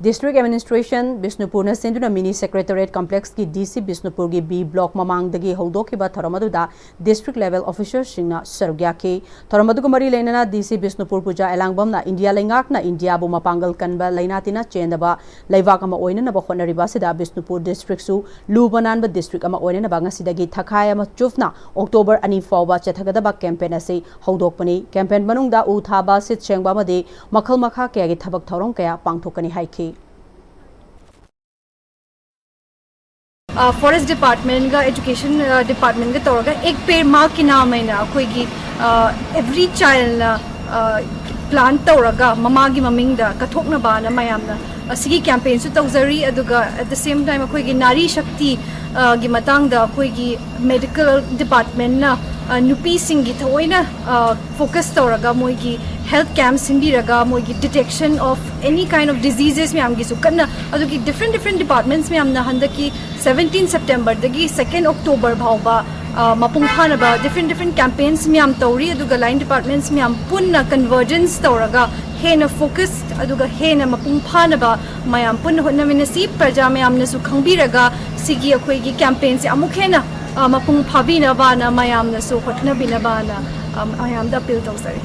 ꯗꯤꯁꯇ꯭ꯔꯤꯛ ꯑꯦꯗꯃꯤꯅꯤꯁꯇ꯭ꯔꯦꯁꯟ ꯕꯤꯁꯅꯨꯄꯨꯔꯅ ꯁꯤꯟꯗꯨꯅ ꯃꯤꯅꯤ ꯁꯦꯀ꯭ꯔꯦꯇꯔꯤꯌꯦꯠ ꯀꯝꯄ꯭ꯂꯦꯛꯁꯀꯤ ꯗꯤ ꯁꯤ ꯕꯤꯁꯅꯨꯄꯨꯔꯒꯤ ꯕꯤ ꯕ꯭ꯂꯣꯛ ꯃꯃꯥꯡꯗꯒꯤ ꯍꯧꯗꯣꯛꯈꯤꯕ ꯊꯧꯔꯝ ꯑꯗꯨꯗ ꯗꯤꯁꯇ꯭ꯔꯤꯛ ꯂꯦꯚꯦꯜ ꯑꯣꯐꯤꯁꯔꯁꯤꯡꯅ ꯁꯔꯨꯛ ꯌꯥꯈꯤ꯫ ꯊꯧꯔꯝ ꯑꯗꯨꯒ ꯃꯔꯤ ꯂꯩꯅꯅ ꯗꯤ ꯁꯤ ꯕꯤꯁꯅꯨꯄꯨꯔ ꯄꯨꯖꯥ ꯑꯦꯂꯥꯡꯕꯝꯅ ꯏꯟꯗꯤꯌꯥ ꯂꯩꯉꯥꯛꯅ ꯏꯟꯗꯤꯌꯥꯕꯨ ꯃꯄꯥꯡꯒꯜ ꯀꯟꯕ ꯂꯩꯅꯥ ꯇꯤꯟꯅ ꯆꯦꯟꯗꯕ ꯂꯩꯕꯥꯛ ꯑꯃ ꯑꯣꯏꯅꯅꯕ ꯍꯣꯠꯅꯔꯤꯕ ꯑꯁꯤꯗ ꯕꯤꯁꯅꯨꯄꯨꯔ ꯗꯤꯁꯇ꯭ꯔꯤꯛꯁꯨ ꯂꯨꯕ ꯅꯥꯟꯕ ꯗꯤꯁꯇ꯭ꯔꯤꯛ ꯑꯃ ꯑꯣꯏꯅꯅꯕ ꯉꯁꯤꯗꯒꯤ ꯊꯈꯥꯏ ꯑꯃ ꯆꯨꯞꯅ ꯑꯣꯛꯇꯣꯕꯔ ꯑꯅꯤ ꯐꯥꯎꯕ ꯆꯠꯊꯒꯗꯕ ꯀꯦꯝꯄꯦꯟ ꯑꯁꯤ ꯍꯧꯗꯣꯛꯄꯅꯤ꯫ ꯀꯦꯝꯄꯦꯟ ꯃꯅꯨꯡꯗ ꯎ ꯊꯥꯕ, ꯁꯤꯠ ꯁꯦꯡꯕ ꯑꯃꯗꯤ ꯃꯈꯜ ꯃꯈꯥ ꯀꯌꯥꯒꯤ ꯊꯕꯛ ꯊꯧꯔꯝ ꯀꯌꯥ ꯄꯥꯡꯊꯣꯛꯀꯅꯤ ꯍꯥꯏꯈꯤ꯫ ꯐꯣꯔꯦꯁ ꯗꯤꯄꯥꯔꯠꯃꯦꯟꯒ ꯑꯦꯖꯨꯀꯦꯁꯟ ꯗꯤꯄꯥꯔꯠꯃꯦꯟꯒ ꯇꯧꯔꯒ ꯑꯦꯛ ꯄꯦꯔ ꯃꯥ ꯀꯤ ꯅꯥꯝ ꯍꯥꯏꯅ ꯑꯩꯈꯣꯏꯒꯤ ꯑꯦꯚ꯭ꯔꯤ ꯆꯥꯏꯜꯅ ꯄ꯭ꯂꯥꯟ ꯇꯧꯔꯒ ꯃꯃꯥꯒꯤ ꯃꯃꯤꯡꯗ ꯀꯠꯊꯣꯛꯅꯕꯅ ꯃꯌꯥꯝꯅ ꯑꯁꯤꯒꯤ ꯀꯦꯝꯄꯦꯟꯁꯨ ꯇꯧꯖꯔꯤ꯫ ꯑꯗꯨꯒ at the same time ꯑꯩꯈꯣꯏꯒꯤ ꯅꯥꯔꯤ ꯁꯛꯇꯤ ꯒꯤ ꯃꯇꯥꯡꯗ ꯑꯩꯈꯣꯏꯒꯤ ꯃꯦꯗꯤꯀꯦꯜ ꯗꯤꯄꯥꯔꯠꯃꯦꯟꯅ ꯅꯨꯄꯤꯁꯤꯡꯒꯤ ꯊꯑꯣꯏꯅ ꯐꯣꯀꯁ ꯇꯧꯔꯒ ꯃꯣꯏꯒꯤ ꯍꯦꯜꯊ ꯀꯦꯝꯞ ꯁꯤꯟꯕꯤꯔꯒ ꯃꯣꯏꯒꯤ detection of any kind of diseases ꯃꯌꯥꯝꯒꯤꯁꯨ ꯀꯟꯅ ꯑꯗꯨꯒꯤ different different departments ꯃꯌꯥꯝꯅ ꯍꯟꯗꯛꯀꯤ seventeen Septemberꯗꯒꯤ second October ꯐꯥꯎꯕ ꯃꯄꯨꯡ ꯐꯥꯅꯕ different different campaigns ꯃꯌꯥꯝ ꯇꯧꯔꯤ꯫ ꯑꯗꯨꯒ line departments ꯃꯌꯥꯝ ꯄꯨꯟꯅ convergence ꯇꯧꯔꯒ ꯍꯦꯟꯅ focus ꯑꯗꯨꯒ ꯍꯦꯟꯅ ꯃꯄꯨꯡ ꯐꯥꯅꯕ ꯃꯌꯥꯝ ꯄꯨꯟꯅ ꯍꯣꯠꯅꯃꯤꯟꯅꯁꯤ꯫ ꯄ꯭ꯔꯖꯥ ꯃꯌꯥꯝꯅꯁꯨ ꯈꯪꯕꯤꯔꯒ ꯁꯤꯒꯤ ꯑꯩꯈꯣꯏꯒꯤ campaignꯁꯦ ꯑꯃꯨꯛ ꯍꯦꯟꯅ ꯃꯄꯨꯡ ꯐꯥꯕꯤꯅꯕꯅ ꯃꯌꯥꯝꯅꯁꯨ ꯍꯣꯠꯅꯕꯤꯅꯕꯅ ꯃꯌꯥꯝꯗ appeal ꯇꯧꯖꯔꯤ꯫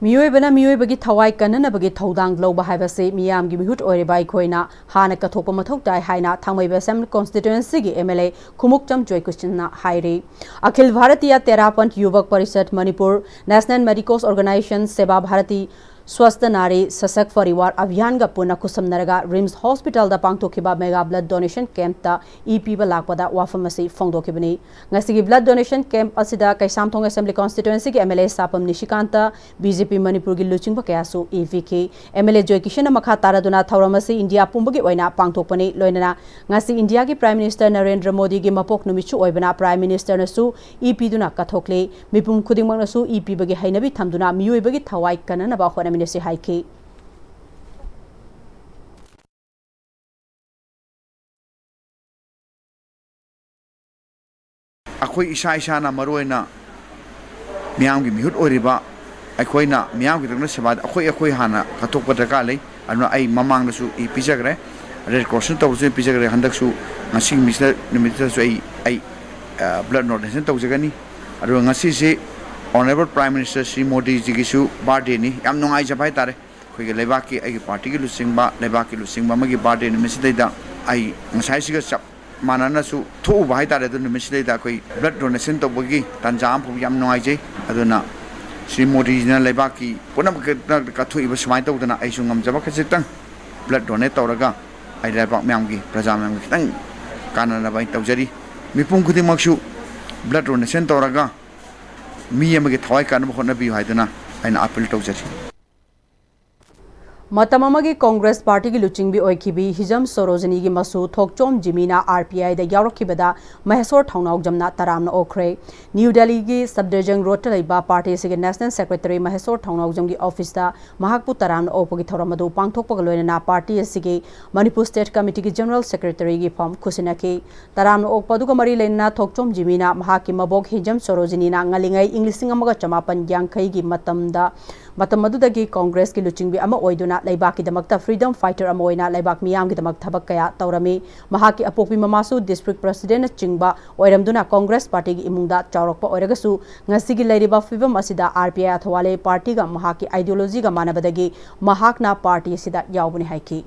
ꯃꯤꯑꯣꯏꯕꯅ ꯃꯤꯑꯣꯏꯕꯒꯤ ꯊꯋꯥꯏ ꯀꯟꯅꯅꯕꯒꯤ ꯊꯧꯗꯥꯡ ꯂꯧꯕ ꯍꯥꯏꯕꯁꯤ ꯃꯤꯌꯥꯝꯒꯤ ꯃꯤꯍꯨꯠ ꯑꯣꯏꯔꯤꯕ ꯑꯩꯈꯣꯏꯅ ꯍꯥꯟꯅ ꯀꯠꯊꯣꯛꯄ ꯃꯊꯧ ꯇꯥꯏ ꯍꯥꯏꯅ ꯊꯥꯡꯃꯩꯕꯟ Assembly Constituencyꯒꯤ MLA ꯈꯨꯃꯨꯛꯆꯝ ꯖꯣꯏꯀ꯭ꯔꯤꯁꯅꯅ ꯍꯥꯏꯔꯤ꯫ ꯑꯈꯤꯜ Bharatiya ꯇꯦꯔꯥꯄꯟꯊ ꯌꯨꯕꯛ parishad Manipur, National Medicos Organisation, ꯁꯦꯕꯥ ꯚꯥꯔꯇꯤ, ꯁ꯭ꯋꯥꯁꯊ ꯅꯥꯔꯤ ꯁꯁꯛ ꯄꯔꯤꯋꯥꯔ ꯑꯚꯤꯌꯥꯟꯒ ꯄꯨꯟꯅ ꯈꯨꯠꯁꯝꯅꯔꯒ ꯔꯤꯝꯁ ꯍꯣꯁꯄꯤꯇꯥꯜꯗ ꯄꯥꯡꯊꯣꯛꯈꯤꯕ ꯃꯦꯒꯥ ꯕ꯭ꯂꯗ ꯗꯣꯅꯦꯁꯟ ꯀꯦꯝꯞꯇ ꯏ ꯄꯤꯕ ꯂꯥꯛꯄꯗ ꯋꯥꯐꯝ ꯑꯁꯤ ꯐꯣꯡꯗꯣꯛꯈꯤꯕꯅꯤ꯫ ꯉꯁꯤꯒꯤ ꯕ꯭ꯂꯗ ꯗꯣꯅꯦꯁꯟ ꯀꯦꯝꯞ ꯑꯁꯤꯗ ꯀꯩꯁꯥꯝꯊꯣꯡ ꯑꯦꯁꯦꯝꯕ꯭ꯂꯤ ꯀꯣꯟꯁꯇꯤꯇ꯭ꯋꯦꯟꯁꯤꯒꯤ M L A Sapam Nishikant, B J P ꯃꯅꯤꯄꯨꯔꯒꯤ ꯂꯨꯆꯤꯡꯕ ꯀꯌꯥꯁꯨ ꯏ ꯄꯤꯈꯤ꯫ ꯑꯦꯝ ꯑꯦꯜ ꯑꯦ ꯖꯣꯏ ꯀꯤꯁꯟꯅ ꯃꯈꯥ ꯇꯥꯔꯗꯨꯅ ꯊꯧꯔꯝ ꯑꯁꯤ ꯏꯟꯗꯤꯌꯥ ꯄꯨꯝꯕꯒꯤ ꯑꯣꯏꯅ ꯄꯥꯡꯊꯣꯛꯄꯅꯤ꯫ ꯂꯣꯏꯅꯅ ꯉꯁꯤ ꯏꯟꯗꯤꯌꯥꯒꯤ ꯄ꯭ꯔꯥꯏꯝ ꯃꯤꯅꯤꯁꯇꯔ ꯅꯔꯦꯟꯗ꯭ꯔ ꯃꯣꯗꯤꯒꯤ ꯃꯄꯣꯛ ꯅꯨꯃꯤꯠꯁꯨ ꯑꯣꯏꯕꯅ ꯄ꯭ꯔꯥꯏꯝ ꯃꯤꯅꯤꯁꯇꯔꯅꯁꯨ ꯏ ꯄꯤꯗꯨꯅ ꯀꯠꯊꯣꯛꯂꯤ꯫ ꯃꯤꯄꯨꯝ ꯈꯨꯗꯤꯡꯃꯛꯅꯁꯨ ꯏ ꯄꯤꯕꯒꯤ ꯍꯩꯅꯕꯤ ꯊꯝꯗꯨꯅ ꯃꯤꯑꯣꯏꯕꯒꯤ ꯊꯋꯥꯏ ꯀꯟꯅꯅꯕ ꯍꯣꯠꯅꯃꯤꯟꯅꯁꯤ ꯍꯥꯏꯈꯤ꯫ ꯑꯩꯈꯣꯏ ꯏꯁꯥ ꯏꯁꯥꯅ ꯃꯔꯨ ꯑꯣꯏꯅ ꯃꯤꯌꯥꯝꯒꯤ ꯃꯤꯍꯨꯠ ꯑꯣꯏꯔꯤꯕ ꯑꯩꯈꯣꯏꯅ ꯃꯤꯌꯥꯝꯒꯤꯗꯃꯛꯇ ꯁꯦꯕꯥ ꯑꯩꯈꯣꯏ ꯑꯩꯈꯣꯏ ꯍꯥꯟꯅ ꯀꯠꯊꯣꯛꯄ ꯗꯔꯀꯥꯔ ꯂꯩ꯫ ꯑꯗꯨꯅ ꯑꯩ ꯃꯃꯥꯡꯗꯁꯨ ꯏ ꯄꯤꯖꯈ꯭ꯔꯦ, ꯔꯦꯗ ꯀ꯭ꯔꯣꯁꯅ ꯇꯧꯕꯁꯨ ꯄꯤꯖꯈ꯭ꯔꯦ꯫ ꯍꯟꯗꯛꯁꯨ ꯉꯁꯤꯒꯤ ꯃꯤꯁꯤꯗ ꯅꯨꯃꯤꯠꯁꯤꯗꯁꯨ ꯑꯩ ꯑꯩ ꯕ꯭ꯂꯗ ꯗꯣꯅꯦꯁꯟ ꯇꯧꯖꯒꯅꯤ꯫ ꯑꯗꯨꯒ ꯉꯁꯤꯁꯤ ꯑꯣꯅꯔꯦꯕꯜ ꯄ꯭ꯔꯥꯏꯝ ꯃꯤꯅꯤꯁꯇꯔ ꯁ꯭ꯔꯤ ꯃꯣꯗꯤꯖꯤꯒꯤꯁꯨ ꯕꯥꯔꯗꯦꯅꯤ꯫ ꯌꯥꯝ ꯅꯨꯡꯉꯥꯏꯖꯕ ꯍꯥꯏꯇꯥꯔꯦ, ꯑꯩꯈꯣꯏꯒꯤ ꯂꯩꯕꯥꯛꯀꯤ ꯑꯩꯒꯤ ꯄꯥꯔꯇꯤꯒꯤ ꯂꯨꯆꯤꯡꯕ ꯂꯩꯕꯥꯛꯀꯤ ꯂꯨꯆꯤꯡꯕ ꯑꯃꯒꯤ ꯕꯥꯔꯗꯦ ꯅꯨꯃꯤꯠꯁꯤꯗꯩꯗ ꯑꯩ ꯉꯁꯥꯏꯁꯤꯒ ꯆꯞ ꯃꯥꯟꯅꯅꯁꯨ ꯊꯣꯛꯎꯕ ꯍꯥꯏꯇꯥꯔꯦ꯫ ꯑꯗꯨ ꯅꯨꯃꯤꯠꯁꯤꯗꯩꯗ ꯑꯩꯈꯣꯏ ꯕ꯭ꯂꯗ ꯗꯣꯅꯦꯁꯟ ꯇꯧꯕꯒꯤ ꯇꯥꯟꯖꯥ ꯑꯃ ꯐꯥꯎꯕ ꯌꯥꯝ ꯅꯨꯡꯉꯥꯏꯖꯩ꯫ ꯑꯗꯨꯅ ꯁ꯭ꯔꯤ ꯃꯣꯗꯤꯖꯤꯅ ꯂꯩꯕꯥꯛꯀꯤ ꯄꯨꯝꯅꯃꯛꯇ ꯀꯠꯊꯣꯛꯏꯕ ꯁꯨꯃꯥꯏꯅ ꯇꯧꯗꯅ ꯑꯩꯁꯨ ꯉꯝꯖꯕ ꯈꯖꯤꯛꯇꯪ ꯕ꯭ꯂꯗ ꯗꯣꯅꯦꯠ ꯇꯧꯔꯒ ꯑꯩ ꯂꯩꯕꯥꯛ ꯃꯌꯥꯝꯒꯤ ꯄ꯭ꯔꯖꯥ ꯃꯌꯥꯝꯒꯤ ꯈꯤꯇꯪ ꯀꯥꯟꯅꯅꯕ ꯑꯩ ꯇꯧꯖꯔꯤ꯫ ꯃꯤꯄꯨꯝ ꯈꯨꯗꯤꯡꯃꯛꯁꯨ ꯕ꯭ꯂꯗ ꯗꯣꯅꯦꯁꯟ ꯇꯧꯔꯒ ꯃꯤ ꯑꯃꯒꯤ ꯊꯋꯥꯏ ꯀꯟꯅꯕ ꯍꯣꯠꯅꯕꯤꯌꯨ ꯍꯥꯏꯗꯨꯅ ꯑꯩꯅ ꯑꯥꯄꯤꯜ ꯇꯧꯖꯔꯤ꯫ ꯃꯇꯝ ꯑꯃꯒꯤ ꯀꯣꯡꯒ꯭ꯔꯦꯁ ꯄꯥꯔꯇꯤꯒꯤ ꯂꯨꯆꯤꯡꯕꯤ ꯑꯣꯏꯈꯤꯕꯤ ꯍꯤꯖꯝ ꯁꯣꯔꯣꯖꯤꯅꯤꯒꯤ ꯃꯁꯨ ꯊꯣꯛꯆꯣꯝ ꯖꯤꯃꯤꯅ ꯑꯥꯔ ꯄꯤ ꯑꯥꯏꯗ ꯌꯥꯎꯔꯛꯈꯤꯕꯗ ꯃꯍꯦꯁꯣꯔ ꯊꯧꯅꯥꯎꯖꯝꯅ ꯇꯔꯥꯝꯅ ꯑꯣꯛꯈ꯭ꯔꯦ꯫ ꯅ꯭ꯌꯨ ꯗꯦꯜꯂꯤꯒꯤ ꯁꯕꯗꯔꯖꯪ ꯔꯣꯗꯇ ꯂꯩꯕ ꯄꯥꯔꯇꯤ ꯑꯁꯤꯒꯤ ꯅꯦꯁꯅꯦꯜ ꯁꯦꯀ꯭ꯔꯦꯇꯔꯤ ꯃꯍꯦꯁꯣꯔ ꯊꯧꯅꯥꯎꯖꯝꯒꯤ ꯑꯣꯐꯤꯁꯇ ꯃꯍꯥꯛꯄꯨ ꯇꯔꯥꯝꯅ ꯑꯣꯛꯄꯒꯤ ꯊꯧꯔꯝ ꯑꯗꯨ ꯄꯥꯡꯊꯣꯛꯄꯒ ꯂꯣꯏꯅꯅ ꯄꯥꯔꯇꯤ ꯑꯁꯤꯒꯤ ꯃꯅꯤꯄꯨꯔ ꯁ꯭ꯇꯦꯠ ꯀꯃꯤꯇꯤꯒꯤ ꯖꯦꯅꯔꯦꯜ ꯁꯦꯀ꯭ꯔꯦꯇꯔꯤꯒꯤ ꯐꯝ ꯈꯨꯠꯁꯤꯟꯅꯈꯤ꯫ ꯇꯔꯥꯝꯅ ꯑꯣꯛꯄ ꯑꯗꯨꯒ ꯃꯔꯤ ꯂꯩꯅꯅ ꯊꯣꯛꯆꯣꯝ ꯖꯤꯃꯤꯅ ꯃꯍꯥꯛꯀꯤ ꯃꯕꯣꯛ ꯍꯤꯖꯝ ꯁꯣꯔꯣꯖꯤꯅꯤꯅ ꯉꯜꯂꯤꯉꯩ ꯏꯪ ꯂꯤꯁꯤꯡ ꯑꯃꯒ ꯆꯃꯥꯄꯟ ꯌꯥꯡꯈꯩꯒꯤ ꯃꯇꯝꯗ ꯃꯇꯝ ꯑꯗꯨꯗꯒꯤ ꯀꯣꯡꯒ꯭ꯔꯦꯁꯀꯤ ꯂꯨꯆꯤꯡꯕꯤ ꯑꯃ ꯑꯣꯏꯗꯨꯅ ꯂꯩꯕꯥꯛꯀꯤꯗꯃꯛꯇ ꯐ꯭ꯔꯤꯗꯝ ꯐꯥꯏꯇꯔ ꯑꯃ ꯑꯣꯏꯅ ꯂꯩꯕꯥꯛ ꯃꯤꯌꯥꯝꯒꯤꯗꯃꯛ ꯊꯕꯛ ꯀꯌꯥ ꯇꯧꯔꯝꯃꯤ꯫ ꯃꯍꯥꯛꯀꯤ ꯑꯄꯣꯛꯄꯤ ꯃꯃꯥꯁꯨ ꯗꯤꯁꯇ꯭ꯔꯤꯛ ꯄ꯭ꯔꯁꯤꯗꯦꯟꯠꯅꯆꯤꯡꯕ ꯑꯣꯏꯔꯝꯗꯨꯅ ꯀꯣꯡꯒ꯭ꯔꯦꯁ ꯄꯥꯔꯇꯤꯒꯤ ꯏꯃꯨꯡꯗ ꯆꯥꯎꯔꯛꯄ ꯑꯣꯏꯔꯒꯁꯨ ꯉꯁꯤꯒꯤ ꯂꯩꯔꯤꯕ ꯐꯤꯕꯝ ꯑꯁꯤꯗ ꯑꯥꯔ ꯄꯤ ꯑꯥꯏ ꯑꯊꯋꯥꯂꯦ ꯄꯥꯔꯇꯤꯒ ꯃꯍꯥꯛꯀꯤ ꯑꯥꯏꯗꯤꯌꯣꯂꯣꯖꯤꯒ ꯃꯥꯟꯅꯕꯗꯒꯤ ꯃꯍꯥꯛꯅ ꯄꯥꯔꯇꯤ ꯑꯁꯤꯗ ꯌꯥꯎꯕꯅꯤ ꯍꯥꯏꯈꯤ꯫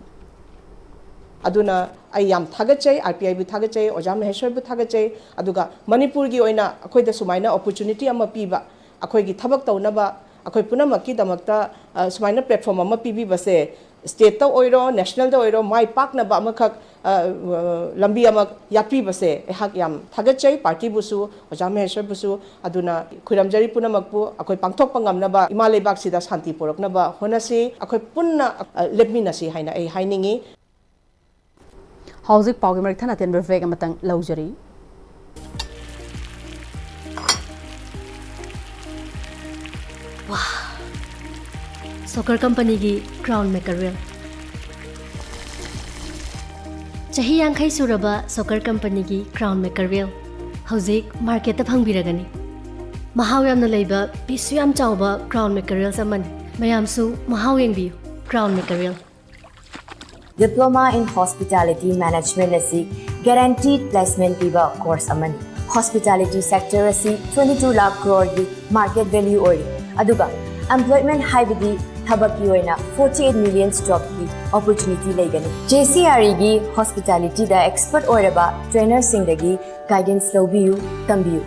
ꯑꯗꯨꯅ ꯑꯩ ꯌꯥꯝ ꯊꯥꯒꯠꯆꯩ, ꯑꯥꯔ ꯄꯤ ꯑꯥꯏꯕꯨ ꯊꯥꯒꯠꯆꯩ, ꯑꯣꯖꯥ ꯃꯍꯦꯁ꯭ꯋꯔꯕꯨ ꯊꯥꯒꯠꯆꯩ꯫ ꯑꯗꯨꯒ ꯃꯅꯤꯄꯨꯔꯒꯤ ꯑꯣꯏꯅ ꯑꯩꯈꯣꯏꯗ ꯁꯨꯃꯥꯏꯅ ꯑꯣꯄꯣꯔꯆꯨꯅꯤꯇꯤ ꯑꯃ ꯄꯤꯕ, ꯑꯩꯈꯣꯏꯒꯤ ꯊꯕꯛ ꯇꯧꯅꯕ, ꯑꯩꯈꯣꯏ ꯄꯨꯝꯅꯃꯛꯀꯤꯗꯃꯛꯇ ꯑ, ꯁꯨꯃꯥꯏꯅ platform ꯑꯃ ꯄꯤꯕꯤꯕꯁꯦ, stateꯇ ꯑꯣꯏꯔꯣ, nationalꯗ ꯑꯣꯏꯔꯣ, ꯃꯥꯏ ꯄꯥꯛꯅꯕ ꯑꯃꯈꯛ, ꯑ, ꯑ, ꯂꯝꯕꯤ ꯑꯃ ꯌꯥꯠꯄꯤꯕꯁꯦ ꯑꯩꯍꯥꯛ ꯌꯥꯝ ꯊꯥꯒꯠꯆꯩ꯫ Partyꯕꯨꯁꯨ, ꯑꯣꯖꯥ ꯃꯍꯦꯁꯔꯕꯨꯁꯨ꯫ ꯑꯗꯨꯅ ꯈꯨꯔꯨꯝꯖꯔꯤ ꯄꯨꯝꯅꯃꯛꯄꯨ꯫ ꯑꯩꯈꯣꯏ ꯄꯥꯡꯊꯣꯛꯄ ꯉꯝꯅꯕ, ꯏꯃꯥ ꯂꯩꯕꯥꯛꯁꯤꯗ ꯁꯥꯟꯇꯤ ꯄꯨꯔꯛꯅꯕ ꯍꯣꯠꯅꯁꯤ꯫ ꯑꯩꯈꯣꯏ ꯄꯨꯟꯅ, ꯑ, ꯂꯦꯞꯃꯤꯟꯅꯁꯤ ꯍꯥꯏꯅ ꯑꯩ ꯍꯥꯏꯅꯤꯡꯏ꯫ ꯍꯧꯖꯤꯛ ꯄꯥꯎꯒꯤ ꯃꯔꯛ ꯊꯠꯅ ꯑꯇꯦꯟꯕ break ꯑꯃꯇꯪ ꯂꯧꯖꯔꯤ꯫ ꯋꯥ! ꯁꯣꯀꯔ ꯀꯝꯄꯅꯤꯒꯤ Crown Mackerel꯫ ꯆꯍꯤ ꯌꯥꯡꯈꯩ ꯁꯨꯔꯕ ꯁꯣꯀꯔ ꯀꯝꯄꯅꯤꯒꯤ Crown Mackerel ꯍꯧꯖꯤꯛ marketꯇ ꯐꯪꯕꯤꯔꯒꯅꯤ꯫ ꯃꯍꯥꯎ ꯌꯥꯝꯅ ꯂꯩꯕ, pieceꯁꯨ ꯌꯥꯝ ꯆꯥꯎꯕ Crown Mackerels ꯑꯃꯅꯤ꯫ ꯃꯌꯥꯝꯁꯨ ꯃꯍꯥꯎ ꯌꯦꯡꯕꯤꯌꯨ꯫ Crown Mackerel꯫ Diploma in Hospitality Management ꯑꯁꯤ guaranteed placement ꯄꯤꯕ course ꯑꯃꯅꯤ꯫ Hospitality sector ꯑꯁꯤ twenty two lakh croreꯒꯤ market value ꯑꯣꯏꯔꯤ, ꯑꯗꯨꯒ employment ꯍꯥꯏꯕꯗꯤ ꯊꯕꯛꯀꯤ ꯑꯣꯏꯅ forty eight million jobꯀꯤ opportunity ꯂꯩꯒꯅꯤ꯫ JCREꯒꯤ hospitalityꯗ expert ꯑꯣꯏꯔꯕ trainerꯁꯤꯡꯗꯒꯤ guidance ꯂꯧꯕꯤꯌꯨ, ꯇꯝꯕꯤꯌꯨ꯫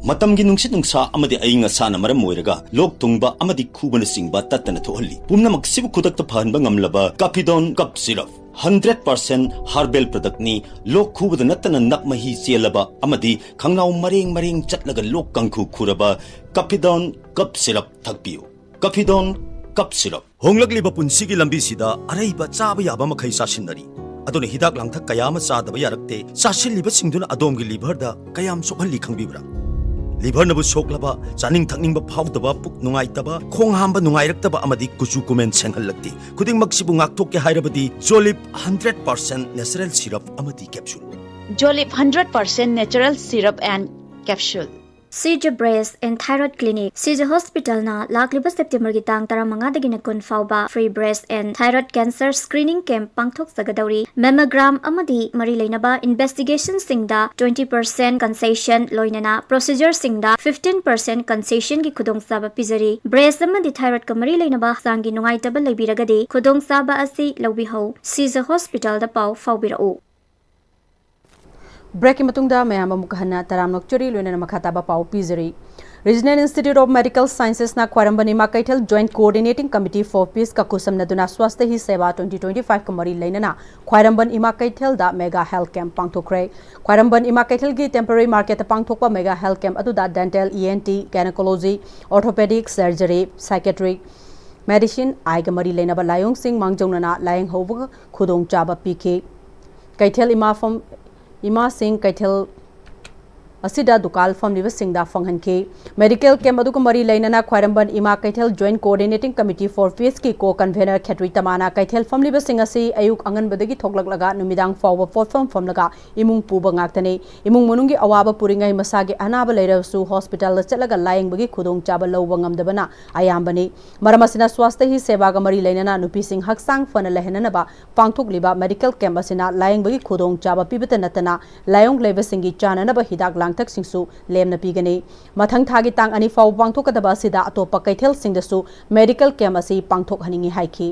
ꯃꯇꯝꯒꯤ ꯅꯨꯡꯁꯤꯠ ꯅꯨꯡꯁꯥ ꯑꯃꯗꯤ ꯑꯏꯪ ꯑꯁꯥꯅ ꯃꯔꯝ ꯑꯣꯏꯔꯒ ꯂꯣꯛ ꯊꯨꯡꯕ ꯑꯃꯗꯤ ꯈꯨꯕꯅꯆꯤꯡꯕ ꯇꯠꯇꯅ ꯊꯣꯛꯍꯜꯂꯤ꯫ ꯄꯨꯝꯅꯃꯛꯁꯤꯕꯨ ꯈꯨꯗꯛꯇ ꯐꯍꯟꯕ ꯉꯝꯂꯕ Capidon Cough Syrup, hundred percent herbal productꯅꯤ꯫ ꯂꯣꯛ ꯈꯨꯕꯗ ꯅꯠꯇꯅ ꯅꯞ ꯃꯍꯤ ꯆꯦꯜꯂꯕ ꯑꯃꯗꯤ ꯈꯪꯅꯥꯎ ꯃꯔꯦꯡ ꯃꯔꯦꯡ ꯆꯠꯂꯒ ꯂꯣꯛ ꯀꯥꯡꯈꯨ ꯈꯨꯔꯕ Capidon Cough Syrup ꯊꯛꯄꯤꯌꯨ꯫ Capidon Cough Syrup꯫ ꯍꯣꯡꯂꯛꯂꯤꯕ ꯄꯨꯟꯁꯤꯒꯤ ꯂꯝꯕꯤꯁꯤꯗ ꯑꯔꯩꯕ ꯆꯥꯕ ꯌꯥꯕ ꯃꯈꯩ ꯆꯥꯁꯤꯟꯅꯔꯤ꯫ ꯑꯗꯨꯅ ꯍꯤꯗꯥꯛ ꯂꯥꯡꯊꯛ ꯀꯌꯥ ꯑꯃ ꯆꯥꯗꯕ ꯌꯥꯔꯛꯇꯦ꯫ ꯆꯥꯁꯤꯜꯂꯤꯕꯁꯤꯡꯗꯨꯅ ꯑꯗꯣꯝꯒꯤ liverꯗ ꯀꯌꯥꯝ ꯁꯣꯛꯍꯜꯂꯤ ꯈꯪꯕꯤꯕ꯭ꯔꯥ? Liverꯅꯕꯨ ꯁꯣꯛꯂꯕ, ꯆꯥꯅꯤꯡ ꯊꯛꯅꯤꯡꯕ ꯐꯥꯎꯗꯕ, ꯄꯨꯛ ꯅꯨꯡꯉꯥꯏꯇꯕ, ꯈꯣꯡ ꯍꯥꯝꯕ ꯅꯨꯡꯉꯥꯏꯔꯛꯇꯕ ꯑꯃꯗꯤ ꯀꯨꯆꯨ ꯀꯨꯃꯦꯟ ꯁꯦꯡꯍꯜꯂꯛꯇꯦ꯫ ꯈꯨꯗꯤꯡꯃꯛꯁꯤꯕꯨ ꯉꯥꯛꯊꯣꯛꯀꯦ ꯍꯥꯏꯔꯕꯗꯤ Jolib hundred percent natural syrup ꯑꯃꯗꯤ capsule꯫ Jolib hundred percent natural syrup and capsule꯫ CJ Breast and Thyroid Clinic, CJ Hospitalꯅ ꯂꯥꯛꯂꯤꯕ Septemberꯒꯤ ꯇꯥꯡ ꯇꯔꯥꯃꯉꯥꯗꯒꯤꯅ ꯀꯨꯟ ꯐꯥꯎꯕ free breast and thyroid cancer screening camp ꯄꯥꯡꯊꯣꯛꯆꯒꯗꯧꯔꯤ꯫ Mammogram ꯑꯃꯗꯤ ꯃꯔꯤ ꯂꯩꯅꯕ investigationꯁꯤꯡꯗ twenty percent concession, ꯂꯣꯏꯅꯅ procedureꯁꯤꯡꯗ fifteen percent concessionꯒꯤ ꯈꯨꯗꯣꯡꯆꯥꯕ ꯄꯤꯖꯔꯤ꯫ Breast ꯑꯃꯗꯤ thyroidꯀ ꯃꯔꯤ ꯂꯩꯅꯕ ꯍꯛꯆꯥꯡꯒꯤ ꯅꯨꯡꯉꯥꯏꯇꯕ ꯂꯩꯕꯤꯔꯒꯗꯤ ꯈꯨꯗꯣꯡꯆꯥꯕ ꯑꯁꯤ ꯂꯧꯕꯤꯍꯧ꯫ CJ Hospitalꯗ ꯄꯥꯎ ꯐꯥꯎꯕꯤꯔꯛꯎ꯫ Breakꯀꯤ ꯃꯇꯨꯡꯗ ꯃꯌꯥꯝ ꯑꯃꯨꯛ ꯍꯟꯅ ꯇꯔꯥꯝꯅ ꯑꯣꯛꯆꯔꯤ, ꯂꯣꯏꯅꯅ ꯃꯈꯥ ꯇꯥꯕ ꯄꯥꯎ ꯄꯤꯖꯔꯤ꯫ Regional Institute of Medical Sciences ꯅ ꯈ꯭ꯋꯥꯏꯔꯝꯕꯟ ꯏꯃꯥ ꯀꯩꯊꯦꯜ Joint Coordinating Committee for Peace ꯀ ꯈꯨꯠꯁꯝꯅꯗꯨꯅ Swasthya Hi Seva twenty twenty-five ꯀ ꯃꯔꯤ ꯂꯩꯅꯅ ꯈ꯭ꯋꯥꯏꯔꯝꯕꯟ ꯏꯃꯥ ꯀꯩꯊꯦꯜꯗ mega health camp ꯄꯥꯡꯊꯣꯛꯈ꯭ꯔꯦ꯫ ꯈ꯭ꯋꯥꯏꯔꯝꯕꯟ ꯏꯃꯥ ꯀꯩꯊꯦꯜꯒꯤ temporary market ꯇ ꯄꯥꯡꯊꯣꯛꯄ mega health camp ꯑꯗꯨꯗ dental, E N T, gynecology, orthopedic surgery, psychiatric, medicine, eye ꯒ ꯃꯔꯤ ꯂꯩꯅꯕ ꯂꯥꯏꯑꯣꯡꯁꯤꯡ ꯃꯥꯡꯖꯧꯅꯅ ꯂꯥꯏꯌꯦꯡꯍꯧꯕ ꯈꯨꯗꯣꯡꯆꯥꯕ ꯄꯤꯈꯤ꯫ ꯀꯩꯊꯦꯜ ꯏꯃꯥ ꯐꯝ-, ꯏꯃꯥꯁꯤꯡ ꯀꯩꯊꯦꯜ ꯑꯁꯤꯗ ꯗꯨꯀꯥꯟ ꯐꯝꯂꯤꯕꯁꯤꯡꯗ ꯐꯪꯍꯟꯈꯤ꯫ Medical camp ꯑꯗꯨꯒ ꯃꯔꯤ ꯂꯩꯅꯅ ꯈ꯭ꯋꯥꯏꯔꯝꯕꯟ ꯏꯃꯥ ꯀꯩꯊꯦꯜ Joint Coordinating Committee for Peace ꯀꯤ co-convener ꯈꯦꯇ꯭ꯔꯤ ꯇꯃꯥꯅ ꯀꯩꯊꯦꯜ ꯐꯝꯂꯤꯕꯁꯤꯡ ꯑꯁꯤ ꯑꯌꯨꯛ ꯑꯉꯟꯕꯗꯒꯤ ꯊꯣꯛꯂꯛꯂꯒ ꯅꯨꯃꯤꯗꯥꯡ ꯐꯥꯎꯕ ꯄꯣꯠꯐꯝ ꯐꯝꯂꯒ ꯏꯃꯨꯡ ꯄꯨꯕ ꯉꯥꯛꯇꯅꯤ꯫ ꯏꯃꯨꯡ ꯃꯅꯨꯡꯒꯤ ꯑꯋꯥꯕ ꯄꯨꯔꯤꯉꯩ ꯃꯁꯥꯒꯤ ꯑꯅꯥꯕ ꯂꯩꯔꯕꯁꯨ hospital ꯗ ꯆꯠꯂꯒ ꯂꯥꯌꯦꯡꯕꯒꯤ ꯈꯨꯗꯣꯡꯆꯥꯕ ꯂꯧꯕ ꯉꯝꯗꯕꯅ ꯑꯌꯥꯝꯕꯅꯤ꯫ ꯃꯔꯝ ꯑꯁꯤꯅ Swasthya Hi Seva ꯒ ꯃꯔꯤ ꯂꯩꯅꯅ ꯅꯨꯄꯤꯁꯤꯡ ꯍꯛꯆꯥꯡ ꯐꯅ ꯂꯩꯍꯟꯅꯅꯕ ꯄꯥꯡꯊꯣꯛꯂꯤꯕ medical camp ꯑꯁꯤꯅ ꯂꯥꯌꯦꯡꯕꯒꯤ ꯈꯨꯗꯣꯡꯆꯥꯕ ꯄꯤꯕꯇ ꯅꯠꯇꯅ ꯂꯥꯏꯑꯣꯡ ꯂꯩꯕꯁꯤꯡꯒꯤ ꯆꯥꯅꯅꯕ ꯍꯤꯗꯥꯛ ꯂꯥꯡꯊꯛꯁꯤꯡꯁꯨ ꯂꯦꯝꯅ ꯄꯤꯒꯅꯤ꯫ ꯃꯊꯪ ꯊꯥꯒꯤ ꯇꯥꯡ ꯑꯅꯤ ꯐꯥꯎꯕ ꯄꯥꯡꯊꯣꯛꯀꯗꯕ ꯑꯁꯤꯗ ꯑꯇꯣꯞꯄ ꯀꯩꯊꯦꯜꯁꯤꯡꯗꯁꯨ medical camp ꯑꯁꯤ ꯄꯥꯡꯊꯣꯛꯍꯟꯅꯤꯡꯏ ꯍꯥꯏꯈꯤ꯫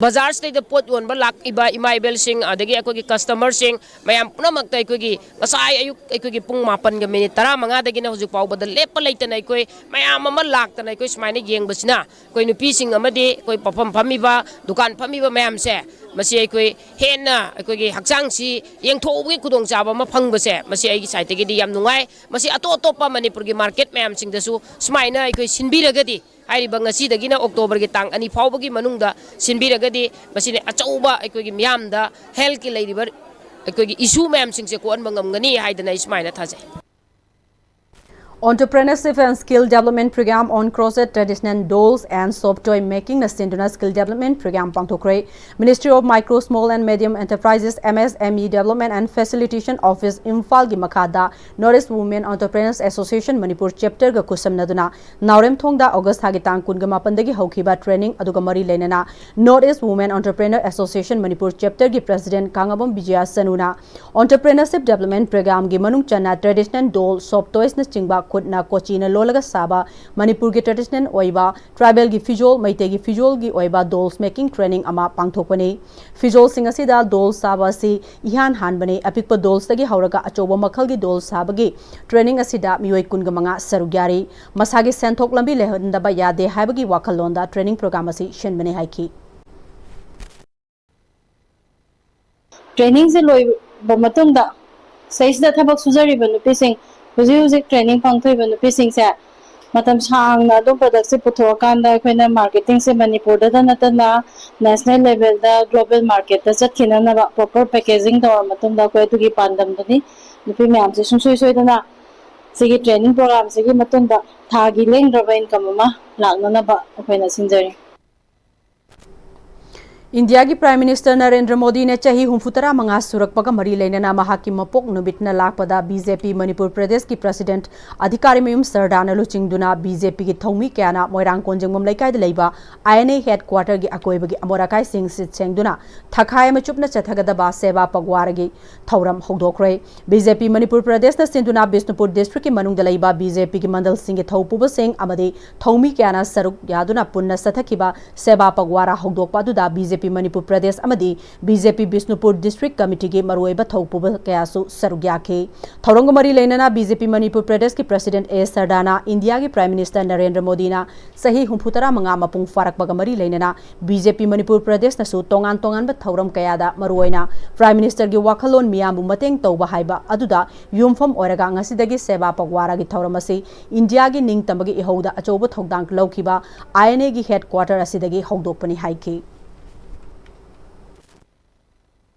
ꯕꯖꯥꯔꯁꯤꯗꯩꯗ ꯄꯣꯠ ꯌꯣꯟꯕ ꯂꯥꯛꯏꯕ ꯏꯃꯥ ꯏꯕꯦꯜꯁꯤꯡ, ꯑꯗꯒꯤ ꯑꯩꯈꯣꯏꯒꯤ customer ꯁꯤꯡ ꯃꯌꯥꯝ ꯄꯨꯝꯅꯃꯛꯇ ꯑꯩꯈꯣꯏꯒꯤ ꯉꯁꯥꯏ ꯑꯌꯨꯛ ꯑꯩꯈꯣꯏꯒꯤ ꯄꯨꯡ ꯃꯥꯄꯟꯒ ꯃꯤꯅꯤꯠ ꯇꯔꯥꯃꯉꯥꯗꯒꯤꯅ ꯍꯧꯖꯤꯛ ꯐꯥꯎꯕꯗ ꯂꯦꯞꯄ ꯂꯩꯇꯅ ꯑꯩꯈꯣꯏ ꯃꯌꯥꯝ ꯑꯃ ꯂꯥꯛꯇꯅ ꯑꯩꯈꯣꯏ ꯁꯨꯃꯥꯏꯅ ꯌꯦꯡꯕꯁꯤꯅ ꯑꯩꯈꯣꯏ ꯅꯨꯄꯤꯁꯤꯡ ꯑꯃꯗꯤ ꯑꯩꯈꯣꯏ ꯄꯣꯠꯐꯝ ꯐꯝꯃꯤꯕ, ꯗꯨꯀꯥꯟ ꯐꯝꯃꯤꯕ ꯃꯌꯥꯝꯁꯦ, ꯃꯁꯤ ꯑꯩꯈꯣꯏ ꯍꯦꯟꯅ ꯑꯩꯈꯣꯏꯒꯤ ꯍꯛꯆꯥꯡꯁꯤ ꯌꯦꯡꯊꯣꯛꯎꯕꯒꯤ ꯈꯨꯗꯣꯡꯆꯥꯕ ꯑꯃ ꯐꯪꯕꯁꯦ, ꯃꯁꯤ ꯑꯩꯒꯤ side ꯇꯒꯤꯗꯤ ꯌꯥꯝ ꯅꯨꯡꯉꯥꯏ꯫ ꯃꯁꯤ ꯑꯇꯣꯞ ꯑꯇꯣꯞꯄ ꯃꯅꯤꯄꯨꯔꯒꯤ market ꯃꯌꯥꯝꯁꯤꯡꯗꯁꯨ ꯁꯨꯃꯥꯏꯅ ꯑꯩꯈꯣꯏ ꯁꯤꯟꯕꯤꯔꯒꯗꯤ, ꯍꯥꯏꯔꯤꯕ ꯉꯁꯤꯗꯒꯤꯅ October ꯒꯤ ꯇꯥꯡ ꯑꯅꯤ ꯐꯥꯎꯕꯒꯤ ꯃꯅꯨꯡꯗ ꯁꯤꯟꯕꯤꯔꯒꯗꯤ, ꯃꯁꯤꯅ ꯑꯆꯧꯕ ꯑꯩꯈꯣꯏꯒꯤ ꯃꯤꯌꯥꯝꯗ health ꯀꯤ ꯂꯩꯔꯤꯕ ꯑꯩꯈꯣꯏꯒꯤ issue ꯃꯌꯥꯝꯁꯤꯡꯁꯦ ꯀꯣꯛꯍꯟꯕ ꯉꯝꯒꯅꯤ ꯍꯥꯏꯗꯅ ꯑꯩ ꯁꯨꯃꯥꯏꯅ ꯊꯥꯖꯩ꯫ Entrepreneurship and Skill Development Program on Crochet Traditional Dolls and Soft Toy Making ꯅ ꯁꯤꯟꯗꯨꯅ Skill Development Program ꯄꯥꯡꯊꯣꯛꯈ꯭ꯔꯦ꯫ Ministry of Micro, Small and Medium Enterprises, M S M E Development and Facilitation Office, ꯏꯝꯐꯥꯜꯒꯤ ꯃꯈꯥꯗ North East Women Entrepreneurs Association Manipur Chapter ꯒ ꯈꯨꯠꯁꯝꯅꯗꯨꯅ ꯅꯥꯎꯔꯦꯝꯊꯣꯡꯗ August ꯊꯥꯒꯤ ꯇꯥꯡ ꯀꯨꯟꯒ ꯃꯥꯄꯟꯗꯒꯤ ꯍꯧꯈꯤꯕ training ꯑꯗꯨꯒ ꯃꯔꯤ ꯂꯩꯅꯅ North East Women Entrepreneur Association Manipur Chapter ꯒꯤ President ꯀꯥꯡꯉꯕꯝ Bijay ꯁꯅꯨꯅ Entrepreneurship Development Program ꯒꯤ ꯃꯅꯨꯡ ꯆꯟꯅ traditional doll, soft toys ꯅꯆꯤꯡꯕ ꯈꯨꯠꯅ ꯀꯣꯆꯤꯅ ꯂꯣꯜꯂꯒ ꯁꯥꯕ ꯃꯅꯤꯄꯨꯔꯒꯤ traditional ꯑꯣꯏꯕ tribalꯒꯤ ꯐꯤꯖꯣꯜ, ꯃꯩꯇꯩꯒꯤ ꯐꯤꯖꯣꯜꯒꯤ ꯑꯣꯏꯕ dolls making training ꯑꯃ ꯄꯥꯡꯊꯣꯛꯄꯅꯤ꯫ ꯐꯤꯖꯣꯜꯁꯤꯡ ꯑꯁꯤꯗ dolls ꯁꯥꯕ ꯑꯁꯤ ꯏꯍꯥꯟ ꯍꯥꯟꯕꯅꯤ꯫ ꯑꯄꯤꯛꯄ dollsꯇꯒꯤ ꯍꯧꯔꯒ ꯑꯆꯧꯕ ꯃꯈꯜꯒꯤ dolls ꯁꯥꯕꯒꯤ training ꯑꯁꯤꯗ ꯃꯤꯑꯣꯏ ꯀꯨꯟꯒ ꯃꯉꯥ ꯁꯔꯨꯛ ꯌꯥꯔꯤ꯫ ꯃꯁꯥꯒꯤ ꯁꯦꯟꯊꯣꯛ ꯂꯝꯕꯤ ꯂꯩꯍꯟꯗꯕ ꯌꯥꯗꯦ ꯍꯥꯏꯕꯒꯤ ꯋꯥꯈꯜꯂꯣꯟꯗ training program ꯑꯁꯤ ꯁꯤꯟꯕꯅꯤ ꯍꯥꯏꯈꯤ꯫ Trainingꯁꯦ ꯂꯣꯏꯕ ꯃꯇꯨꯡꯗ ꯁꯤꯗꯩꯁꯤꯗ ꯊꯕꯛ ꯁꯨꯖꯔꯤꯕ ꯅꯨꯄꯤꯁꯤꯡ, ꯍꯧꯖꯤꯛ ꯍꯧꯖꯤꯛ training ꯄꯥꯡꯊꯣꯛꯏꯕ ꯅꯨꯄꯤꯁꯤꯡꯁꯦ ꯃꯇꯝ ꯁꯥꯡꯅ ꯑꯗꯨꯝ productꯁꯦ ꯄꯨꯊꯣꯛꯑꯀꯥꯟꯗ ꯑꯩꯈꯣꯏꯅ marketingꯁꯦ ꯃꯅꯤꯄꯨꯔꯗꯇ ꯅꯠꯇꯅ national levelꯗ global marketꯇ ꯆꯠꯈꯤꯅꯅꯕ proper packaging ꯇꯧꯔ ꯃꯇꯨꯡꯗ ꯑꯩꯈꯣꯏ ꯑꯗꯨꯒꯤ ꯄꯥꯟꯗꯝꯗꯨꯅꯤ꯫ ꯅꯨꯄꯤ ꯃꯌꯥꯝꯁꯦ ꯁꯨꯡꯁꯣꯏ ꯁꯣꯏꯗꯅ ꯁꯤꯒꯤ training programꯁꯤꯒꯤ ꯃꯇꯨꯡꯗ ꯊꯥꯒꯤ ꯂꯦꯡꯗ꯭ꯔꯕ income ꯑꯃ ꯂꯥꯛꯅꯅꯕ ꯑꯩꯈꯣꯏꯅ ꯁꯤꯟꯖꯔꯤ꯫ ꯏꯟꯗꯤꯌꯥꯒꯤ Prime Minister ꯅꯔꯦꯟꯗ꯭ꯔ ꯃꯣꯗꯤꯅ ꯆꯍꯤ ꯍꯨꯝꯐꯨ ꯇꯔꯥ ꯃꯉꯥ ꯁꯨꯔꯛꯄꯒ ꯃꯔꯤ ꯂꯩꯅꯅ ꯃꯍꯥꯛꯀꯤ ꯃꯄꯣꯛ ꯅꯨꯃꯤꯠꯅ ꯂꯥꯛꯄꯗ BJP ꯃꯅꯤꯄꯨꯔ ꯄ꯭ꯔꯗꯦꯁꯀꯤ President ꯑꯙꯤꯀꯥꯔꯤ ꯃꯌꯨꯝ ꯁꯔꯗꯥꯅ ꯂꯨꯆꯤꯡꯗꯨꯅ BJPꯒꯤ ꯊꯧꯃꯤ ꯀꯌꯥꯅ ꯃꯣꯏꯔꯥꯡ ꯀꯣꯟꯖꯦꯡꯕꯝ ꯂꯩꯀꯥꯏꯗ ꯂꯩꯕ INA headquarterꯒꯤ ꯑꯀꯣꯏꯕꯒꯤ ꯑꯃꯣꯠ ꯑꯀꯥꯏꯁꯤꯡ ꯁꯤꯠ ꯁꯦꯡꯗꯨꯅ ꯊꯈꯥꯏ ꯑꯃ ꯆꯨꯞꯅ ꯆꯠꯊꯒꯗꯕ ꯁꯦꯕꯥ ꯄꯒ꯭ꯋꯥꯔꯥꯒꯤ ꯊꯧꯔꯝ ꯍꯧꯗꯣꯛꯈ꯭ꯔꯦ꯫ BJP ꯃꯅꯤꯄꯨꯔ ꯄ꯭ꯔꯗꯦꯁꯅ ꯁꯤꯟꯗꯨꯅ ꯕꯤꯁꯅꯨꯄꯨꯔ districtꯀꯤ ꯃꯅꯨꯡꯗ ꯂꯩꯕ BJPꯒꯤ ꯃꯟꯗꯜꯁꯤꯡꯒꯤ ꯊꯧꯄꯨꯕꯁꯤꯡ ꯑꯃꯗꯤ ꯊꯧꯃꯤ ꯀꯌꯥꯅ ꯁꯔꯨꯛ ꯌꯥꯗꯨꯅ ꯄꯨꯟꯅ ꯆꯠꯊꯈꯤꯕ ꯁꯦꯕꯥ ꯄꯒ꯭ꯋꯥꯔꯥ ꯍꯧꯗꯣꯛꯄ ꯑꯗꯨꯗ BJP ꯃꯅꯤꯄꯨꯔ ꯄ꯭ꯔꯗꯦꯁ ꯑꯃꯗꯤ BJP ꯕꯤꯁꯅꯨꯄꯨꯔ district committeeꯒꯤ ꯃꯔꯨꯑꯣꯏꯕ ꯊꯧꯄꯨꯕ ꯀꯌꯥꯁꯨ ꯁꯔꯨꯛ ꯌꯥꯈꯤ꯫ ꯊꯧꯔꯝꯒ ꯃꯔꯤ ꯂꯩꯅꯅ BJP ꯃꯅꯤꯄꯨꯔ ꯄ꯭ꯔꯗꯦꯁꯀꯤ President ꯑꯦ ꯁꯔꯗꯥꯅ ꯏꯟꯗꯤꯌꯥꯒꯤ Prime Minister ꯅꯔꯦꯟꯗ꯭ꯔ ꯃꯣꯗꯤꯅ ꯆꯍꯤ ꯍꯨꯝꯐꯨ ꯇꯔꯥ ꯃꯉꯥ ꯃꯄꯨꯡ ꯐꯥꯔꯛꯄꯒ ꯃꯔꯤ ꯂꯩꯅꯅ BJP ꯃꯅꯤꯄꯨꯔ ꯄ꯭ꯔꯗꯦꯁꯅꯁꯨ ꯇꯣꯉꯥꯟ ꯇꯣꯉꯥꯟꯕ ꯊꯧꯔꯝ ꯀꯌꯥꯗ ꯃꯔꯨꯑꯣꯏꯅ Prime Ministerꯒꯤ ꯋꯥꯈꯜꯂꯣꯟ ꯃꯤꯌꯥꯝꯕꯨ ꯃꯇꯦꯡ ꯇꯧꯕ ꯍꯥꯏꯕ ꯑꯗꯨꯗ ꯌꯨꯝꯐꯝ ꯑꯣꯏꯔꯒ ꯉꯁꯤꯗꯒꯤ ꯁꯦꯕꯥ ꯄꯒ꯭ꯋꯥꯔꯥꯒꯤ ꯊꯧꯔꯝ ꯑꯁꯤ ꯏꯟꯗꯤꯌꯥꯒꯤ ꯅꯤꯡꯇꯝꯕꯒꯤ ꯏꯍꯧꯗ ꯑꯆꯧꯕ ꯊꯧꯗꯥꯡ ꯂꯧꯈꯤꯕ INAꯒꯤ headquarter ꯑꯁꯤꯗꯒꯤ ꯍꯧꯗꯣꯛꯄꯅꯤ ꯍꯥꯏꯈꯤ꯫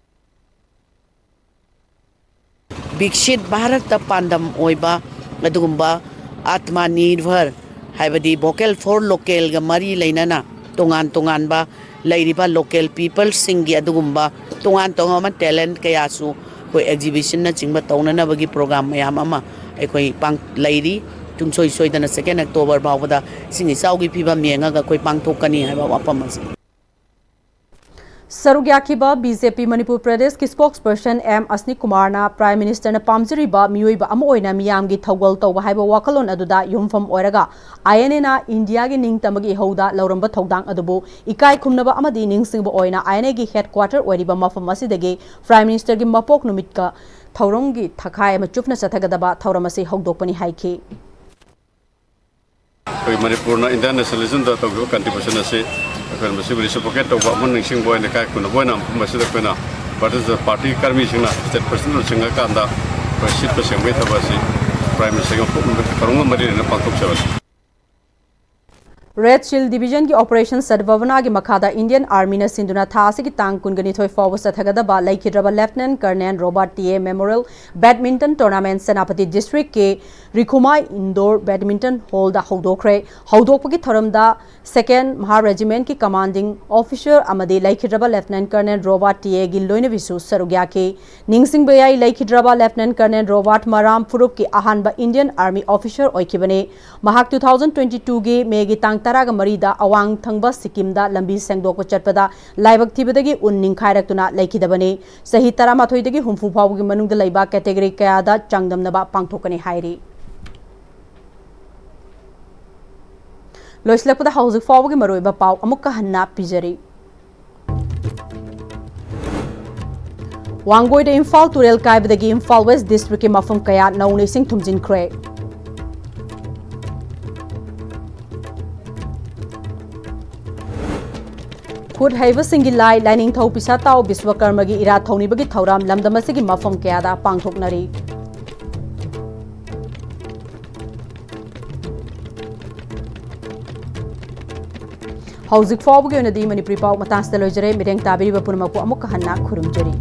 ꯕꯤꯛꯁꯤꯠ ꯚꯥꯔꯠꯇ ꯄꯥꯟꯗꯝ ꯑꯣꯏꯕ ꯑꯗꯨꯒꯨꯝꯕ ꯑꯥꯠꯃ ꯅꯤꯔꯚꯔ, ꯍꯥꯏꯕꯗꯤ vocal for localꯒ ꯃꯔꯤ ꯂꯩꯅꯅ ꯇꯣꯉꯥꯟ ꯇꯣꯉꯥꯟꯕ ꯂꯩꯔꯤꯕ local peopleꯁꯤꯡꯒꯤ ꯑꯗꯨꯒꯨꯝꯕ ꯇꯣꯉꯥꯟ ꯇꯣꯉꯥꯟꯕ talent ꯀꯌꯥꯁꯨ ꯑꯩꯈꯣꯏ exhibitionꯅꯆꯤꯡꯕ ꯇꯧꯅꯅꯕꯒꯤ program ꯃꯌꯥꯝ ꯑꯃ ꯑꯩꯈꯣꯏ ꯄꯥꯡ-, ꯂꯩꯔꯤ꯫ ꯁꯨꯡꯁꯣꯏ ꯁꯣꯏꯗꯅ second October ꯐꯥꯎꯕꯗ ꯏꯁꯤꯡ ꯏꯆꯥꯎꯒꯤ ꯐꯤꯕꯝ ꯌꯦꯡꯉꯒ ꯑꯩꯈꯣꯏ ꯄꯥꯡꯊꯣꯛꯀꯅꯤ ꯍꯥꯏꯕ ꯋꯥꯐꯝ ꯑꯁꯤ꯫ ꯁꯔꯨꯛ ꯌꯥꯈꯤꯕ ꯕꯤ ꯖꯦ ꯄꯤ ꯃꯅꯤꯄꯨꯔ ꯄ꯭ꯔꯗꯦꯁꯀꯤ ꯁ꯭ꯄꯣꯛꯁ ꯄꯔꯁꯟ ꯑꯦꯝ ꯑꯁꯅꯤ ꯀꯨꯃꯥꯔꯅ ꯄ꯭ꯔꯥꯏꯝ ꯃꯤꯅꯤꯁꯇꯔꯅ ꯄꯥꯝꯖꯔꯤꯕ ꯃꯤꯑꯣꯏꯕ ꯑꯃ ꯑꯣꯏꯅ ꯃꯤꯌꯥꯝꯒꯤ ꯊꯧꯒꯜ ꯇꯧꯕ ꯍꯥꯏꯕ ꯋꯥꯈꯜꯂꯣꯟ ꯑꯗꯨꯗ ꯌꯨꯝꯐꯝ ꯑꯣꯏꯔꯒ ꯑꯥꯏ ꯑꯦꯟ ꯑꯦꯅ ꯏꯟꯗꯤꯌꯥꯒꯤ ꯅꯤꯡꯇꯝꯕꯒꯤ ꯏꯍꯧꯗ ꯂꯧꯔꯝꯕ ꯊꯧꯗꯥꯡ ꯑꯗꯨꯕꯨ ꯏꯀꯥꯏ ꯈꯨꯝꯅꯕ ꯑꯃꯗꯤ ꯅꯤꯡꯁꯤꯡꯕ ꯑꯣꯏꯅ ꯑꯥꯏ ꯑꯦꯟ ꯑꯦꯒꯤ ꯍꯦꯗ ꯀ꯭ꯋꯥꯇꯔ ꯑꯣꯏꯔꯤꯕ ꯃꯐꯝ ꯑꯁꯤꯗꯒꯤ ꯄ꯭ꯔꯥꯏꯝ ꯃꯤꯅꯤꯁꯇꯔꯒꯤ ꯃꯄꯣꯛ ꯅꯨꯃꯤꯠꯀ ꯊꯧꯔꯝꯒꯤ ꯊꯈꯥꯏ ꯑꯃ ꯆꯨꯞꯅ ꯆꯠꯊꯒꯗꯕ ꯊꯧꯔꯝ ꯑꯁꯤ ꯍꯧꯗꯣꯛꯄꯅꯤ ꯍꯥꯏꯈꯤ꯫ ꯑꯩꯈꯣꯏ ꯃꯅꯤꯄꯨꯔꯅ ꯏꯟꯗꯤꯌꯥꯟ ꯅꯦꯁꯅꯦꯂꯤꯖꯝꯗ ꯇꯧꯈꯤꯕ ꯀꯟꯇ꯭ꯔꯤꯕ꯭ꯌꯨꯁꯟ ꯑꯁꯤ ꯑꯩꯈꯣꯏꯅ ꯃꯁꯤꯕꯨ ꯔꯤꯁꯤꯄ꯭ꯔꯣꯀꯦꯠ ꯇꯧꯕ ꯑꯃ ꯅꯤꯡꯁꯤꯡꯕ ꯑꯣꯏꯅ ꯏꯀꯥꯏ ꯈꯨꯝꯅꯕ ꯑꯣꯏꯅ ꯃꯐꯝ ꯑꯁꯤꯗ ꯑꯩꯈꯣꯏꯅ ꯄꯥꯔꯇꯤ ꯀꯔꯃꯤꯁꯤꯡꯅ ꯁ꯭ꯇꯦꯠ ꯄ꯭ꯔꯁꯤꯗꯦꯟ ꯂꯨꯆꯤꯡꯉꯀꯥꯟꯗ ꯑꯩꯈꯣꯏ ꯁꯤꯠꯄ ꯁꯦꯡꯕꯒꯤ ꯊꯕꯛ ꯑꯁꯤ ꯄ꯭ꯔꯥꯏꯝ ꯃꯤꯅꯤꯁꯇꯔꯒꯤ ꯃꯄꯣꯛ ꯅꯨꯃꯤꯠ ꯊꯧꯔꯝꯒ ꯃꯔꯤ ꯂꯩꯅꯅ ꯄꯥꯡꯊꯣꯛꯆꯕꯅꯤ꯫ ꯔꯦꯗ ꯁꯤꯜ ꯗꯤꯕꯤꯖꯟꯒꯤ ꯑꯣꯄꯔꯦꯁꯟ ꯁꯗꯚꯥꯕꯅꯥꯒꯤ ꯃꯈꯥꯗ ꯏꯟꯗꯤꯌꯟ ꯑꯥꯔꯃꯤꯅ ꯁꯤꯟꯗꯨꯅ ꯊꯥ ꯑꯁꯤꯒꯤ ꯇꯥꯡ ꯀꯨꯟꯒ ꯅꯤꯊꯣꯏ ꯐꯥꯎꯕ ꯆꯠꯊꯒꯗꯕ ꯂꯩꯈꯤꯗ꯭ꯔꯕ lieutenant colonel Robert T A memorial badminton tournament Senapati ꯗꯤꯁꯇ꯭ꯔꯤꯛꯀꯤ ꯔꯤꯈꯨꯃꯥꯏ ꯏꯟꯗꯣꯔ ꯕꯦꯗꯃꯤꯟꯇꯟ ꯍꯣꯜꯗ ꯍꯧꯗꯣꯛꯈ꯭ꯔꯦ꯫ ꯍꯧꯗꯣꯛꯄꯒꯤ ꯊꯧꯔꯝꯗ ꯁꯦꯀꯦꯟ ꯃꯍꯥ ꯔꯦꯖꯤꯃꯦꯟꯠꯀꯤ ꯀꯃꯥꯟꯗꯤꯡ ꯑꯣꯐꯤꯁꯔ ꯑꯃꯗꯤ ꯂꯩꯈꯤꯗ꯭ꯔꯕ ꯂꯦꯐꯇꯤꯅꯦꯟꯠ ꯀꯔꯅꯦꯜ ꯔꯣꯕꯥꯔꯠ ꯇꯤ ꯑꯦꯒꯤ ꯂꯣꯏꯅꯕꯤꯁꯨ ꯁꯔꯨꯛ ꯌꯥꯈꯤ꯫ ꯅꯤꯡꯁꯤꯡꯕ ꯌꯥꯏ, ꯂꯩꯈꯤꯗ꯭ꯔꯕ ꯂꯦꯐꯇꯤꯅꯦꯟꯠ ꯀꯔꯅꯦꯜ ꯔꯣꯕꯥꯔꯠ ꯃꯔꯥꯝ ꯐꯨꯔꯨꯞꯀꯤ ꯑꯍꯥꯟꯕ ꯏꯟꯗꯤꯌꯟ ꯑꯥꯔꯃꯤ ꯑꯣꯐꯤꯁꯔ ꯑꯣꯏꯈꯤꯕꯅꯤ꯫ ꯃꯍꯥꯛ two thousand twenty twoꯒꯤ ꯃꯦꯒꯤ ꯇꯥꯡ ꯇꯔꯥꯒ ꯃꯔꯤꯗ ꯑꯋꯥꯡ ꯊꯪꯕ ꯁꯤꯛꯀꯤꯝꯗ ꯂꯝꯕꯤ ꯁꯦꯡꯗꯣꯛꯄ ꯆꯠꯄꯗ ꯂꯥꯏꯕꯛ ꯊꯤꯕꯗꯒꯤ ꯎꯟ ꯅꯤꯡꯈꯥꯏꯔꯛꯇꯨꯅ ꯂꯩꯈꯤꯗꯕꯅꯤ꯫ ꯆꯍꯤ ꯇꯔꯥꯃꯥꯊꯣꯏꯗꯒꯤ ꯍꯨꯝꯐꯨ ꯐꯥꯎꯕꯒꯤ ꯃꯅꯨꯡꯗ ꯂꯩꯕ ꯀꯦꯇꯦꯒꯣꯔꯤ ꯀꯌꯥꯗ ꯆꯥꯡꯗꯝꯅꯕ ꯄꯥꯡꯊꯣꯛꯀꯅꯤ ꯍꯥꯏꯔꯤ꯫ ꯂꯣꯏꯁꯤꯜꯂꯛꯄꯗ ꯍꯧꯖꯤꯛ ꯐꯥꯎꯕꯒꯤ ꯃꯔꯨꯑꯣꯏꯕ ꯄꯥꯎ ꯑꯃꯨꯛꯀ ꯍꯟꯅ ꯄꯤꯖꯔꯤ꯫ ꯋꯥꯡꯒꯣꯏꯗ ꯏꯝꯐꯥꯜ ꯇꯨꯔꯦꯜ ꯀꯥꯏꯕꯗꯒꯤ ꯏꯝꯐꯥꯜ ꯋꯦꯁ ꯗꯤꯁꯇ꯭ꯔꯤꯛꯀꯤ ꯃꯐꯝ ꯀꯌꯥ ꯅꯧꯅ ꯏꯁꯤꯡ ꯊꯨꯝꯖꯤꯟꯈ꯭ꯔꯦ꯫ ꯈꯨꯠ ꯍꯩꯕꯁꯤꯡꯒꯤ ꯂꯥꯏ ꯂꯥꯏꯅꯤꯡꯊꯧ ꯄꯤꯁꯥꯇꯥꯎ ꯕꯤꯁ꯭ꯋꯀꯔꯃꯒꯤ ꯏꯔꯥꯠ ꯊꯧꯅꯤꯕꯒꯤ ꯊꯧꯔꯝ ꯂꯝꯗꯝ ꯑꯁꯤꯒꯤ ꯃꯐꯝ ꯀꯌꯥꯗ ꯄꯥꯡꯊꯣꯛꯅꯔꯤ꯫ ꯍꯧꯖꯤꯛ ꯐꯥꯎꯕꯒꯤ ꯑꯣꯏꯅꯗꯤ ꯃꯅꯤꯄꯨꯔꯤ ꯄꯥꯎ ꯃꯇꯥꯡꯁꯤꯗ ꯂꯣꯏꯖꯔꯦ꯫ ꯃꯤꯠꯌꯦꯡ ꯇꯥꯕꯤꯔꯤꯕ ꯄꯨꯝꯅꯃꯛꯄꯨ ꯑꯃꯨꯛꯀ ꯍꯟꯅ ꯈꯨꯔꯨꯝꯖꯔꯤ꯫